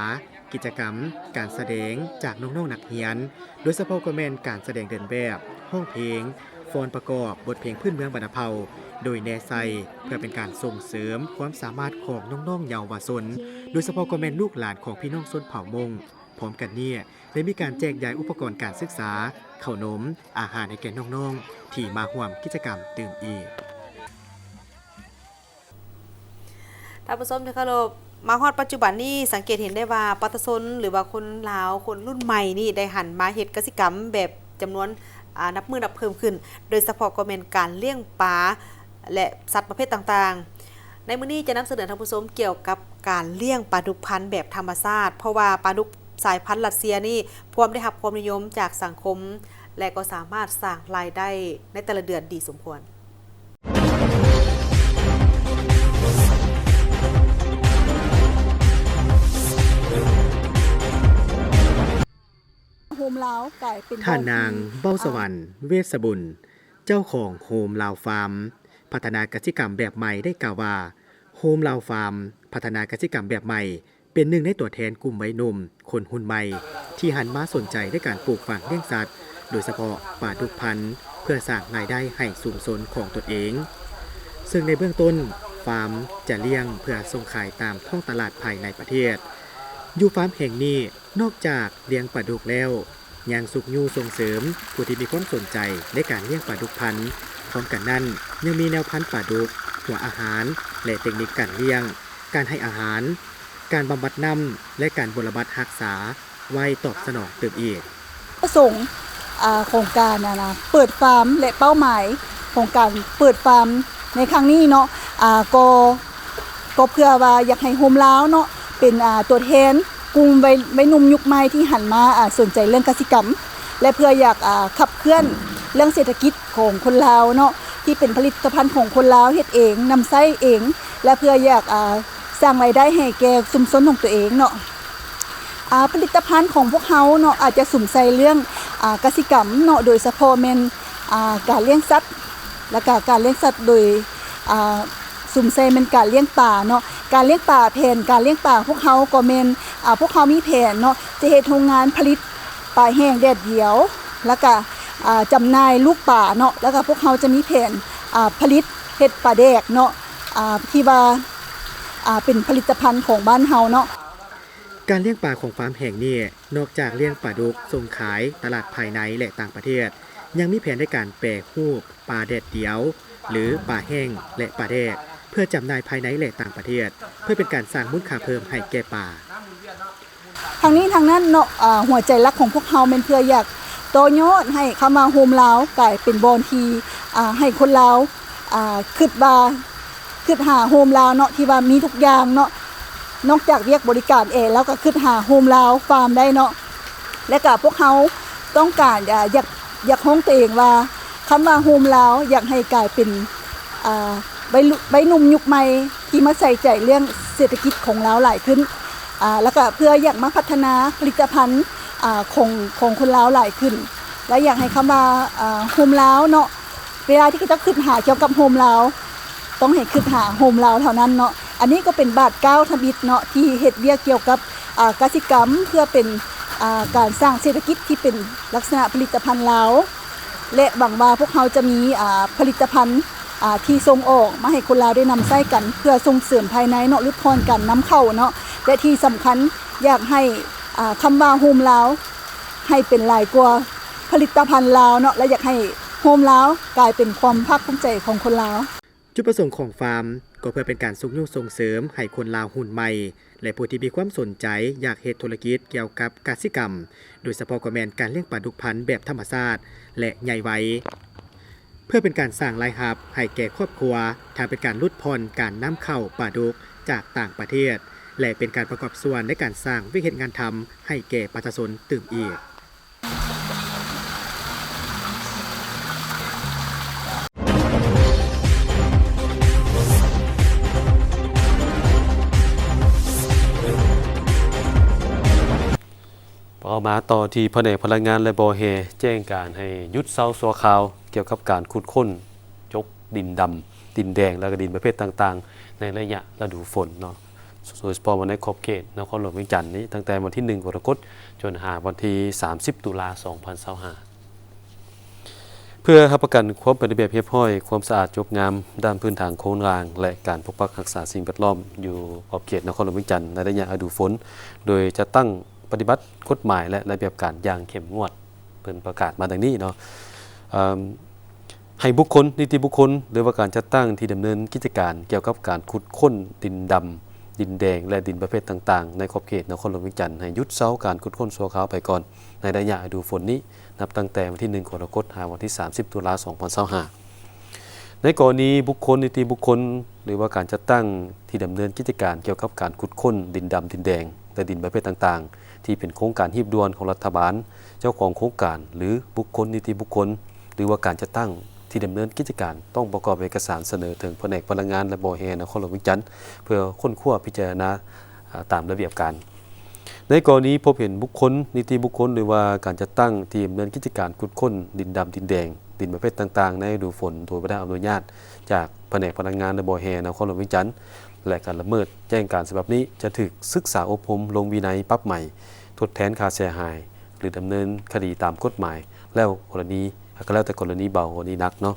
ກິດຈະກຳການສະແດງຈາກນ້ອງໆນັກຮຽນ, ໂດຍສະເພາະກໍແມ່ນການສະແດງເດີນແບບ, ຮ້ອງເພງ, ຟ້ອນປະກອບບົດເພງພື້ນເມືອງບັນນະເຜົ່າ ໂດຍແນໃສ່ເພື່ອເປັນການສົ່ງເສີມຄວາມສາມາດຂອງນ້ອງໆເຍົາວະຊົນ, ໂດຍສະເພາະກໍແມ່ນລູກຫຼານຂອງພີ່ນ້ອງຊົນເຜົ່າມົ້ງ. ພ້ອມກັນນີ້ ໄດ້ມີການແຈກຢາຍອຸປະກອນການສຶກສາ, ເຂົ້າໜົມ, ອາຫານໃຫ້ແກ່ນ້ອງໆທີ່ມາຮ່ວມກິດຈະກຳຕື່ມອີກ. ທ່ານຜູ້ຊົມທີ່ເຄົາລົບ, ມາຮອດປັດຈຸບັນນີ້ ສັງເກດເຫັນໄດ້ວ່າປະຊາຊົນ ຫຼືວ່າຄົນລາວຄົນລຸ້ນໃໝ່ນີ້ ໄດ້ຫັນມາເຮັດກະສິກຳແບບຈຳນວນ ອາ ນັບມື້ນັບເພີ່ມຂຶ້ນ, ໂດຍສະເພາະກໍແມ່ນການລ້ຽງປາ ແລະ ສັດປະເພດຕ່າງໆ. ໃນມື້ນີ້ຈະນຳສະເໜີທ່ານຜູ້ຊົມກ່ຽວກັບການລ້ຽງປາດຸກພັນແບບທຳມະຊາດ, ເພາະວ່າປາດຸກສາຍພັນຣັດເຊຍນີ້ພວມໄດ້ຮັບຄວາມນິຍົມຈາກສັງຄົມ ແລະ ກໍສາມາດສ້າງລາຍໄດ້ໃນແຕ່ລະເດືອນດີສົມຄວນ. ໂຮມລາວກາຍເປັນ ທ່ານນາງ ເບົາສະຫວັນ ເວດສະບຸນ ເຈົ້າຂອງໂຮມລາວຟາມ ພັດທະນາກະສິກຳແບບໃໝ່ ໄດ້ກ່າວວ່າ ໂຮມລາວຟາມ ພັດທະນາກະສິກຳແບບໃໝ່ ເປັນໜຶ່ງໃນຕົວແທນກຸ່ມໄວໜຸ່ມຄົນຮຸ່ນໃໝ່ ທີ່ຫັນມາສົນໃຈໃນການປູກຝັງລ້ຽງສັດ, ໂດຍສະເພາະປາດຸກພັນ ເພື່ອສ້າງລາຍໄດ້ໃຫ້ຊຸມຊົນຂອງຕົນເອງ. ເຊິ່ງໃນເບື້ອງຕົ້ນ ຟາມຈະລ້ຽງເພື່ອສົ່ງຂາຍຕາມທ້ອງຕະຫຼາດພາຍໃນປະເທດ. ຢູ່ຟາມແຫ່ງນີ້ ນອກຈາກລ້ຽງປາດຸກແລ້ວ ຍັງຊຸກຍູ້ສົ່ງເສີມຜູ້ທີ່ມີຄວາມສົນໃຈໃນການລ້ຽງປາດຸກພັນ. ພ້ອມກັນນັ້ນ ຍັງມີແນວພັນປາດຸກ, ຫົວອາຫານ ແລະ ເຕັກນິກການລ້ຽງ, ການໃຫ້ອາຫານ, ການບຳບັດນ້ຳ ແລະ ການບົວລະບັດຮັກສາໄວ້ຕອບສະໜອງຕື່ມອີກ. ປະສົງ ອາ ຂອງການ ອາ ນະ ເປີດຟາມ ແລະ ເປົ້າໝາຍຂອງການເປີດຟາມໃນຄັ້ງນີ້ເນາະ ອາ ກໍ ກໍເພື່ອວ່າຢາກໃຫ້ໂຮມລາວເນາະ ເປັນ ອາ ຕົວແທນກຸ່ມໄວ ໄວໜຸ່ມຍຸກໃໝ່ທີ່ຫັນມາ ອາ ສົນໃຈເລື່ອງກະສິກຳ ແລະ ເພື່ອຢາກ ອາ ຂັບເຄື່ອນເລື່ອງເສດຖະກິດຂອງຄົນລາວເນາະ ທີ່ເປັນຜະລິດຕະພັນຂອງຄົນລາວເຮັດເອງ ນຳໃຊ້ເອງ ແລະ ເພື່ອຢາກ ອາ ສ້າງລາຍໄດ້ໃຫ້ແກ່ຊຸມຊົນຂອງຕົວເອງເນາະ. ອາ ຜະລິດຕະພັນຂອງພວກເຮົາເນາະ ອາດຈະສຸມໃສ່ເລື່ອງ ອາ ກະສິກຳເນາະ ໂດຍສະເພາະແມ່ນ ອາ ການລ້ຽງສັດ ແລ້ວກະການລ້ຽງສັດໂດຍ ອາ ສຸມໃສ່ແມ່ນການລ້ຽງປາເນາະ. ການລ້ຽງປາ ແຜນການລ້ຽງປາພວກເຮົາກໍແມ່ນ ອາ ພວກເຮົາມີແຜນເນາະ ຈະເຮັດໂຮງງານຜະລິດປາແຫ້ງແດດດຽວ ແລ້ວກະ ອາ ຈຳໜ່າຍລູກປາເນາະ ແລ້ວກະພວກເຮົາຈະມີແຜນ ອາ ຜະລິດເຮັດປາແດກເນາະ ອາ ທີ່ວ່າ ອາ ເປັນຜະລິດຕະພັນຂອງບ້ານເຮົາເນາະ. ການລ້ຽງປາຂອງຟາມແຫ່ງນີ້ ນອກຈາກລ້ຽງປາດຸກສົ່ງຂາຍຕະຫຼາດພາຍໃນ ແລະ ຕ່າງປະເທດ, ຍັງມີແຜນໃນການແປຮູບປາແດດດຽວ ຫຼື ປາແຫ້ງ ແລະ ປາແດກ ເພື່ອຈຳໜ່າຍພາຍໃນ ແລະ ຕ່າງປະເທດ ເພື່ອເປັນການສ້າງມູນຄ່າເພີ່ມໃຫ້ແກ່ປາ. ທັງນີ້ທັງນັ້ນເນາະ ອາ ຫົວໃຈຫຼັກຂອງພວກເຮົາແມ່ນເພື່ອຢາກຕໍ່ຍອດໃຫ້ຄຳວ່າໂຮມລາວກາຍເປັນບ່ອນທີ່ ອາ ໃຫ້ຄົນລາວ ອາ ຄິດວ່າ ຄິດຫາໂຮມລາວເນາະ ທີ່ວ່າມີທຸກຢ່າງເນາະ ນອກຈາກວຽກບໍລິການແອ ແລ້ວກໍຄິດຫາໂຮມລາວຟາມໄດ້ເນາະ ແລະກະພວກເຮົາຕ້ອງການ ອາ ຢາກ ຢາກຮ້ອງຕົວເອງວ່າ ຄຳວ່າໂຮມລາວ ຢາກໃຫ້ກາຍເປັນ ອາ ໄວລຸ ໄວໜຸ່ມຍຸກໃໝ່ທີ່ມາໃສ່ໃຈເລື່ອງເສດຖະກິດຂອງລາວຫຼາຍຂຶ້ນ ອາ ແລ້ວກະເພື່ອຢາກມາພັດທະນາຜະລິດຕະພັນ ອາ ຂອງ ຂອງຄົນລາວຫຼາຍຂຶ້ນ ແລະຢາກໃຫ້ຄຳວ່າ ອາ ໂຮມລາວເນາະ ເວລາທີ່ເຂົາເຈົ້າຄິດຫາກ່ຽວກັບໂຮມລາວ ຕ້ອງໃຫ້ຄິດຫາໂຮມລາວເທົ່ານັ້ນເນາະ. ອັນນີ້ກໍເປັນບາດກ້າວທຳອິດເນາະ ທີ່ເຮັດວຽກກ່ຽວກັບ ອາ ກະສິກຳ ເພື່ອເປັນ ອາ ການສ້າງເສດຖະກິດທີ່ເປັນລັກສະນະຜະລິດຕະພັນລາວ ແລະ ຫວັງວ່າພວກເຮົາຈະມີ ອາ ຜະລິດຕະພັນ ອາ ທີ່ສົ່ງອອກມາໃຫ້ຄົນລາວໄດ້ນຳໃຊ້ກັນ ເພື່ອສົ່ງເສີມພາຍໃນເນາະ ຫຼຸດຜ່ອນການນຳເຂົ້າເນາະ ແລະ ທີ່ສຳຄັນຢາກໃຫ້ ອາ ຄຳວ່າໂຮມລາວ ໃຫ້ເປັນຫຼາຍກວ່າຜະລິດຕະພັນລາວເນາະ ແລະ ຢາກໃຫ້ໂຮມລາວກາຍເປັນຄວາມພາກພູມໃຈຂອງຄົນລາວ. ຈຸດປະສົງຂອງຟາມ ກໍເພື່ອເປັນການຊຸກຍູ້ສົ່ງເສີມໃຫ້ຄົນລາວຮຸ່ນໃໝ່ ແລະ ຜູ້ທີ່ມີຄວາມສົນໃຈຢາກເຮັດທຸລະກິດກ່ຽວກັບກະສິກຳ, ໂດຍສະເພາະກໍແມ່ນການລ້ຽງປາດຸກພັນແບບທຳມະຊາດ ແລະ ໃຫຍ່ໄວ, ເພື່ອເປັນການສ້າງລາຍຮັບໃຫ້ແກ່ຄອບຄົວ, ທັງເປັນການຫຼຸດຜ່ອນການນຳເຂົ້າປາດຸກຈາກຕ່າງປະເທດ ແລະ ເປັນການປະກອບສ່ວນໃນການສ້າງວຽກເຮັດງານທຳໃຫ້ແກ່ປະຊາຊົນຕື່ມອີກ. ເອົາມາຕໍ່ທີ່ພະແນກພະລັງງານ ແລະ ບໍ່ແຮ່ ແຈ້ງການໃຫ້ຢຸດເຊົາຊົ່ວຄາວ ກ່ຽວກັບການຂຸດຄົ້ນ ຈົກດິນດຳ, ດິນແດງ ແລະ ກະດິນປະເພດຕ່າງໆ ໃນໄລຍະລະດູຝົນເນາະ. ໂດຍສະເພາະວ່າໃນຂອບເຂດນະຄອນຫຼວງວຽງຈັນນີ້ ຕັ້ງແຕ່ວັນທີໜຶ່ງ ກໍລະກົດ ຈົນຫາວັນທີສາມສິບ ຕຸລາ ສອງພັນຊາວຫ້າ ເພື່ອຮັບປະກັນຄວາມເປັນລະບຽບຮຽບຮ້ອຍ, ຄວາມສະອາດຈົບງາມ, ດ້ານພື້ນຖານໂຄງລ່າງ ແລະ ການປົກປັກຮັກສາສິ່ງແວດລ້ອມ ຢູ່ຂອບເຂດນະຄອນຫຼວງວຽງຈັນ ໃນໄລຍະລະດູຝົນ ໂດຍຈັດຕັ້ງປະຕິບັດກົດໝາຍ ແລະ ລະບຽບການຢ່າງເຂັ້ມງວດ. ເພິ່ນປະກາດມາດັ່ງນີ້ເນາະ, ເອີ່ມ ໃຫ້ບຸກຄົນ, ນິຕິບຸກຄົນ ຫຼືວ່າການຈັດຕັ້ງທີ່ດຳເນີນກິດຈະການກ່ຽວກັບການຂຸດຄົ້ນດິນດຳ, ດິນແດງ ແລະ ດິນປະເພດຕ່າງໆ ໃນຂອບເຂດນະຄອນຫຼວງວຽງຈັນ ໃຫ້ຢຸດເຊົາການຂຸດຄົ້ນຊົ່ວຄາວໄປກ່ອນ ໃນໄລຍະລະດູຝົນນີ້ ນັບຕັ້ງແຕ່ວັນທີໜຶ່ງ ກໍລະກົດ ຫາວັນທີສາມສິບ ຕຸລາ ສອງພັນຊາວຫ້າ. ໃນກໍລະນີບຸກຄົນ, ນິຕິບຸກຄົນ ຫຼືວ່າການຈັດຕັ້ງທີ່ດຳເນີນກິດຈະການກ່ຽວກັບການຂຸດຄົ້ນດິນດຳ, ດິນແດງ ແລະ ດິນປະເພດຕ່າງໆ ທີ່ເປັນໂຄງການຮີບດ່ວນຂອງລັດຖະບານ, ເຈົ້າຂອງໂຄງການ ຫຼື ບຸກຄົນ, ນິຕິບຸກຄົນ ຫຼືວ່າການຈັດຕັ້ງທີ່ດຳເນີນກິດຈະການ ຕ້ອງປະກອບເອກະສານສະເໜີເຖິງພະແນກພະລັງງານ ແລະ ບໍ່ແຮ່ ນະຄອນຫຼວງວຽງຈັນ ເພື່ອຄົ້ນຄວ້າພິຈາລະນາ ອາ ຕາມລະບຽບການ. ໃນກໍລະນີພົບເຫັນບຸກຄົນ, ນິຕິບຸກຄົນ ຫຼືວ່າການຈັດຕັ້ງທີ່ດຳເນີນກິດຈະການຂຸດຄົ້ນດິນດຳ, ດິນແດງ, ດິນປະເພດຕ່າງໆ ໃນລະດູຝົນ ໂດຍບໍ່ໄດ້ຮັບອະນຸຍາດຈາກພະແນກພະລັງງານ ແລະ ບໍ່ແຮ່ ນະຄອນຫຼວງວຽງຈັນ ແລະ ການລະເມີດແຈ້ງການສະບັບນີ້ ຈະຖືກສຶກສາອົບຮົມ, ລົງວິໄນ, ປັບໃໝ, ທົດແທນຄ່າເສຍຫາຍ ຫຼື ດຳເນີນຄະດີຕາມກົດໝາຍ ແລ້ວກໍລະນີ ກໍແລ້ວແຕ່ກໍລະນີເບົາ, ກໍລະນີໜັກເນາະ.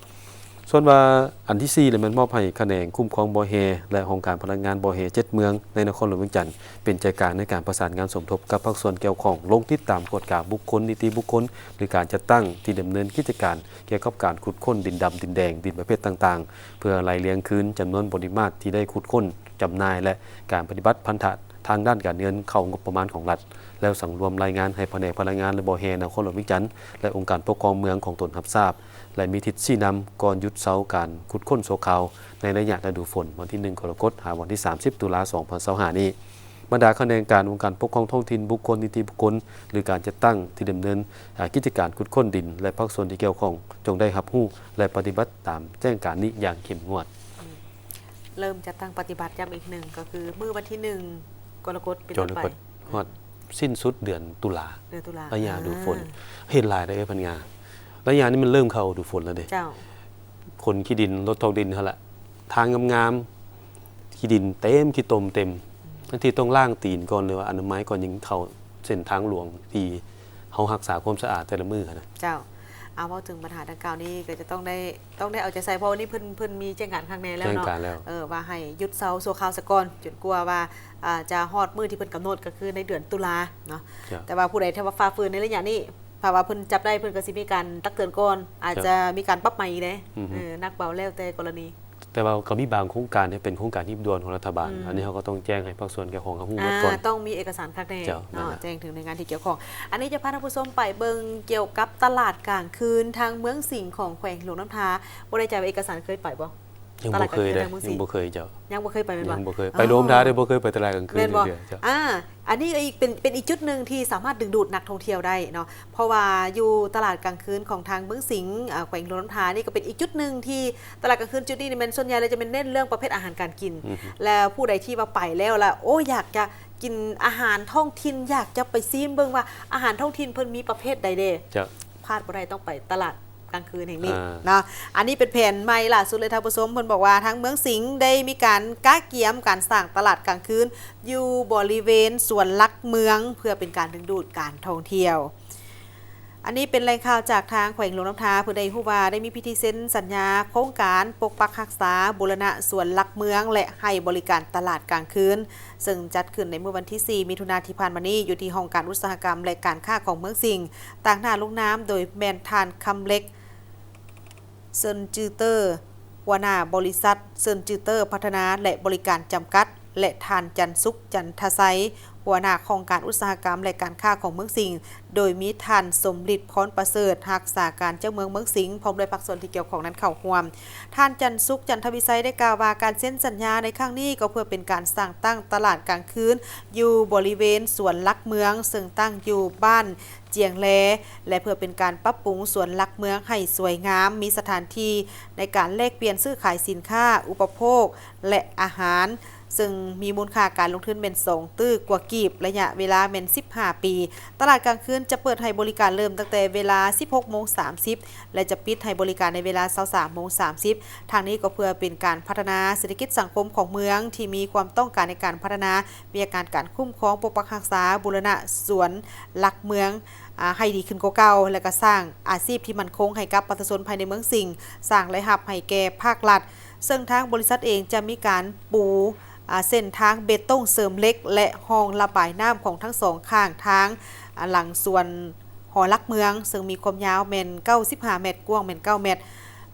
ສ່ວນວ່າອັນທີສີ່ ລະແມ່ນມອບໃຫ້ຂະແໜງຄຸ້ມຄອງບໍ່ແຮ່ ແລະ ຫ້ອງການພະລັງງານບໍ່ແຮ່ ເຈັດເມືອງໃນນະຄອນຫຼວງວຽງຈັນ ເປັນໃຈກາງໃນການປະສານງານສົມທົບກັບພາກສ່ວນກ່ຽວຂ້ອງ ລົງຕິດຕາມກວດກາບຸກຄົນ, ນິຕິບຸກຄົນ ຫຼື ການຈັດຕັ້ງທີ່ດຳເນີນກິດຈະການກ່ຽວກັບການຂຸດຄົ້ນດິນດຳ, ດິນແດງ, ດິນປະເພດຕ່າງໆ ເພື່ອໄລ່ລຽງຄືນຈຳນວນປະລິມານທີ່ໄດ້ຂຸດຄົ້ນ, ຈຳໜ່າຍ ແລະ ການປະຕິບັດພັນທະທາງດ້ານການເງິນເຂົ້າງົບປະມານຂອງລັດ ແລ້ວສັງລວມລາຍງານໃຫ້ພະແນກພະລັງງານ ແລະ ບໍ່ແຮ່ ນະຄອນຫຼວງວຽງຈັນ ແລະ ອົງການປົກຄອງເມືອງຂອງຕົນຮັບຊາບ ແລະ ມີທິດຊີ້ນຳກ່ອນຢຸດເຊົາການຂຸດຄົ້ນຊົ່ວຄາວ ໃນໄລຍະລະດູຝົນ ວັນທີໜຶ່ງ ກໍລະກົດ ຫາວັນທີສາມສິບ ຕຸລາ ສອງພັນຊາວຫ້າ ນີ້. ບັນດາຂະແໜງການ, ອົງການປົກຄອງທ້ອງຖິ່ນ, ບຸກຄົນ, ນິຕິບຸກຄົນ ຫຼື ການຈັດຕັ້ງທີ່ດຳເນີນ ອາ ກິດຈະການຂຸດຄົ້ນດິນ ແລະ ພາກສ່ວນທີ່ກ່ຽວຂ້ອງ ຈົ່ງໄດ້ຮັບຮູ້ ແລະ ປະຕິບັດຕາມແຈ້ງການນີ້ຢ່າງເຂັ້ມງວດ. ເລີ່ມຈັດຕັ້ງປະຕິບັດຢ້ຳອີກໜຶ່ງ ກໍຄືມື້ວັນທີໜຶ່ງ ກໍລະກົດເປັນຕົ້ນໄປ ຮອດສິ້ນສຸດເດືອນຕຸລາ ເດືອນຕຸລາ ໄລຍະລະດູຝົນ. ອ່າ ເຫັນຫຼາຍເດ້ ເອີ ພັນງາ ໄລຍະນີ້ມັນເລີ່ມເຂົ້າລະດູຝົນແລ້ວເດ້. ເຈົ້າ ຂົນຂີ້ດິນ ລົດຖອກດິນຫັ້ນລະ ທາງງາມໆ ຂີ້ດິນເຕັມ ຂີ້ຕົມເຕັມ ອືມ ບາງທີຕ້ອງລ້າງຕີນກ່ອນ ຫຼືວ່າອະນາໄມກ່ອນ ຈຶ່ງເຂົ້າເສັ້ນທາງຫຼວງທີ່ເຮົາຮັກສາຄວາມສະອາດແຕ່ລະມື້ຫັ້ນນະ. ເຈົ້າ ເອົາ ເວົ້າເຖິງບັນຫາດັ່ງກ່າວນີ້ ກໍຈະຕ້ອງໄດ້ ຕ້ອງໄດ້ເອົາໃຈໃສ່ ເພາະວ່ານີ້ເພິ່ນ ເພິ່ນມີແຈ້ງການຄັກແນ່ແລ້ວເນາະ ແຈ້ງການແລ້ວ ເອີ ວ່າໃຫ້ຢຸດເຊົາຊົ່ວຄາວສາກ່ອນ ຈົນກວ່າວ່າ ອ່າ ຈະຮອດມື້ທີ່ເພິ່ນກຳນົດ ກໍຄືໃນເດືອນຕຸລາເນາະ. ເຈົ້າ ແຕ່ວ່າຜູ້ໃດທີ່ວ່າຝ່າຝືນໃນໄລຍະນີ້ ຖ້າວ່າເພິ່ນຈັບໄດ້ ເພິ່ນກໍຊິມີການຕັກເຕືອນກ່ອນ ອາດຈະມີການປັບໃໝອີກເດ້. ເຈົ້າ ອືຮຶ ເອີ ໜັກເບົາແລ້ວແຕ່ກໍລະນີ. ແຕ່ວ່າກໍມີບາງໂຄງການທີ່ເປັນໂຄງການຮີບດ່ວນຂອງລັດຖະບານ ອືມ ອັນນີ້ເຮົາກໍຕ້ອງແຈ້ງໃຫ້ພາກສ່ວນກ່ຽວຂ້ອງຮັບຮູ້ໝົດກ່ອນ. ອ່າ ຕ້ອງມີເອກະສານຄັກແນ່ ເຈົ້າ ເນາະ ແມ່ນລະ ແຈ້ງເຖິງໜ່ວຍງານທີ່ກ່ຽວຂ້ອງ. ອັນນີ້ຈະພາທ່ານຜູ້ຊົມໄປເບິ່ງກ່ຽວກັບຕະຫຼາດກາງຄືນທາງເມືອງສິງຂອງແຂວງຫຼວງນ້ຳທາ. ບໍ່ແນ່ໃຈວ່າເອກະສານເຄີຍໄປບໍ່? ຍັງບໍ່ເຄີຍເດ້ ຍັງບໍ່ເຄີຍເຈົ້າ. ຍັງບໍ່ເຄີຍໄປແມ່ນບໍ່? ຍັງບໍ່ເຄີຍ ອໍ ໄປຫຼວງທາເດ້ ບໍ່ເຄີຍໄປຕະຫຼາດກາງຄືນ ແມ່ນບໍ່? ເທື່ອເຈົ້າ. ອ່າ ອັນນີ້ກໍອີກເປັນ ເປັນອີກຈຸດໜຶ່ງທີ່ສາມາດດຶງດູດນັກທ່ອງທ່ຽວໄດ້ເນາະ ເພາະວ່າຢູ່ຕະຫຼາດກາງຄືນຂອງທາງເມືອງສິງ ອາ ແຂວງຫຼວງນ້ຳທານີ້ ກໍເປັນອີກຈຸດໜຶ່ງທີ່ຕະຫຼາດກາງຄືນຈຸດນີ້ນີ້ແມ່ນສ່ວນໃຫຍ່ແລ້ວຈະແມ່ນເນັ້ນເລື່ອງປະເພດອາຫານການກິນ ອືຮຶ ແລ້ວຜູ້ໃດທີ່ວ່າໄປແລ້ວລະ ໂອ້ ຢາກຈະກິນອາຫານທ້ອງຖິ່ນ ຢາກຈະໄປຊີມເບິ່ງວ່າອາຫານທ້ອງຖິ່ນເພິ່ນມີປະເພດໃດແດ່ ເຈົ້າ ພາດບໍ່ໄດ້ ຕ້ອງໄປຕະຫຼາດກາງຄືນແຫ່ງນີ້ ອ່າ ເນາະ. ອັນນີ້ເປັນແຜນໃໝ່ລ່າສຸດເລີຍທ່ານຜູ້ຊົມ ເພິ່ນບອກວ່າທາງເມືອງສິງໄດ້ມີການກະກຽມການສ້າງຕະຫຼາດກາງຄືນຢູ່ບໍລິເວນສວນຫຼັກເມືອງ ເພື່ອເປັນການດຶງດູດການທ່ອງທ່ຽວ. ອັນນີ້ເປັນແຫຼ່ງຂ່າວຈາກທາງແຂວງຫຼວງນ້ຳທາ ເພິ່ນໄດ້ຮູ້ວ່າໄດ້ມີພິທີເຊັນສັນຍາໂຄງການປົກປັກຮັກສາ, ບູລະນະສວນຫຼັກເມືອງ ແລະ ໃຫ້ບໍລິການຕະຫຼາດກາງຄືນ ເຊິ່ງຈັດຂຶ້ນໃນມື້ວັນທີສີ່ ມິຖຸນາທີ່ຜ່ານມານີ້ ຢູ່ທີ່ຫ້ອງການອຸດສາຫະກຳ ແລະ ການຄ້າຂອງເມືອງສິງ ຕາງໜ້າລົງນາມໂດຍແມ່ນທ່ານ ຄຳເລັກ ເຊີນຈື່ເຕີ ຫົວໜ້າບໍລິສັດ ເຊີນຈື່ເຕີ ພັດທະນາ ແລະ ບໍລິການ ຈຳກັດ ແລະ ທ່ານ ຈັນສຸກ ຈັນທະໄຊ ຫົວໜ້າຫ້ອງການອຸດສາຫະກຳ ແລະ ການຄ້າຂອງເມືອງສິງ ໂດຍມີທ່ານ ສົມລິດ ພອນປະເສີດ ຮັກສາການເຈົ້າເມືອງເມືອງສິງ ພ້ອມດ້ວຍພາກສ່ວນທີ່ກ່ຽວຂ້ອງນັ້ນເຂົ້າຮ່ວມ. ທ່ານ ຈັນສຸກ ຈັນທະວິໄຊ ໄດ້ກ່າວວ່າ ການເຊັນສັນຍາໃນຄັ້ງນີ້ ກໍເພື່ອເປັນການສ້າງຕັ້ງຕະຫຼາດກາງຄືນ ຢູ່ບໍລິເວນສວນຫຼັກເມືອງ ເຊິ່ງຕັ້ງຢູ່ບ້ານຈຽງແລ ແລະ ເພື່ອເປັນການປັບປຸງສວນຫຼັກເມືອງໃຫ້ສວຍງາມ, ມີສະຖານທີ່ໃນການແລກປ່ຽນຊື້ຂາຍສິນຄ້າ ອຸປະໂພກ ແລະ ອາຫານ, ເຊິ່ງມີມູນຄ່າການລົງທຶນແມ່ນສອງຕື້ກວ່າກີບ, ໄລຍະເວລາແມ່ນສິບຫ້າປີ. ຕະຫຼາດກາງຄືນຈະເປີດໃຫ້ບໍລິການເລີ່ມຕັ້ງແຕ່ເວລາສິບຫົກໂມງສາມສິບ ແລະ ຈະປິດໃຫ້ບໍລິການໃນເວລາຊາວສາມໂມງສາມສິບ. ທາງນີ້ກໍເພື່ອເປັນການພັດທະນາເສດຖະກິດສັງຄົມຂອງເມືອງທີ່ມີຄວາມຕ້ອງການໃນການພັດທະນາວຽກງານການຄຸ້ມຄອງປົກປັກຮັກສາ, ບູລະນະສວນຫຼັກເມືອງ ອາ ໃຫ້ດີຂຶ້ນກວ່າເກົ່າ ແລະ ກໍສ້າງອາຊີບທີ່ໝັ້ນຄົງໃຫ້ກັບປະຊາຊົນພາຍໃນເມືອງສິງ, ສ້າງລາຍຮັບໃຫ້ແກ່ພາກລັດ. ເຊິ່ງທາງບໍລິສັດເອງຈະມີການປູ ອາ ເສັ້ນທາງເບຕົງເສີມເຫຼັກ ແລະ ຮ່ອງລະບາຍນ້ຳຂອງທັງສອງຂ້າງທາງ ອາ ຫຼັງສວນຫໍຫຼັກເມືອງ, ເຊິ່ງມີຄວາມຍາວແມ່ນເກົ້າສິບຫ້າແມັດ, ກວ້າງແມ່ນເກົ້າແມັດ.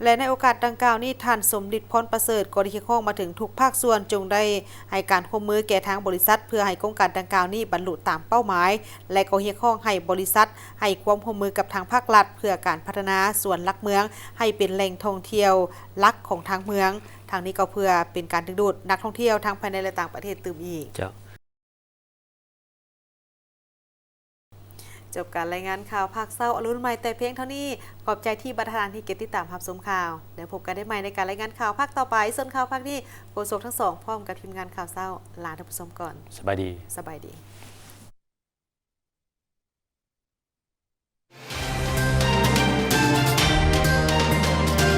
ແລະ ໃນໂອກາດດັ່ງກ່າວນີ້, ທ່ານ ສົມລິດ ພອນປະເສີດ ກໍໄດ້ຮຽກຮ້ອງມາເຖິງທຸກພາກສ່ວນ ຈົ່ງໄດ້ໃຫ້ການຮ່ວມມືແກ່ທາງບໍລິສັດ ເພື່ອໃຫ້ໂຄງການດັ່ງກ່າວນີ້ບັນລຸຕາມເປົ້າໝາຍ ແລະ ກໍຮຽກຮ້ອງໃຫ້ບໍລິສັດໃຫ້ຄວາມຮ່ວມມືກັບທາງພາກລັດ ເພື່ອການພັດທະນາສວນຫຼັກເມືອງໃຫ້ເປັນແຫຼ່ງທ່ອງທ່ຽວຫຼັກຂອງທາງເມືອງ. ທາງນີ້ກໍເພື່ອເປັນການດຶງດູດນັກທ່ອງທ່ຽວທັງພາຍໃນ ແລະ ຕ່າງປະເທດຕື່ມອີກ. ເຈົ້າ. ຈົບການລາຍງານຂ່າວພາກເຊົ້າອະລຸນໃໝ່ແຕ່ພຽງເທົ່ານີ້. ຂອບໃຈທີ່ບັນດາທ່ານທີ່ເກັບຕິດຕາມຮັບຊົມຂ່າວ. ແລ້ວພົບກັນໄດ້ໃໝ່ໃນການລາຍງານຂ່າວພາກຕໍ່ໄປ. ສ່ວນຂ່າວພາກນີ້, ໂຄສົກທັງສອງ ພ້ອມກັບທີມງານຂ່າວເຊົ້າ ລາທ່ານຜູ້ຊົມກ່ອນ. ສະບາຍດີ. ສະບາຍດີ.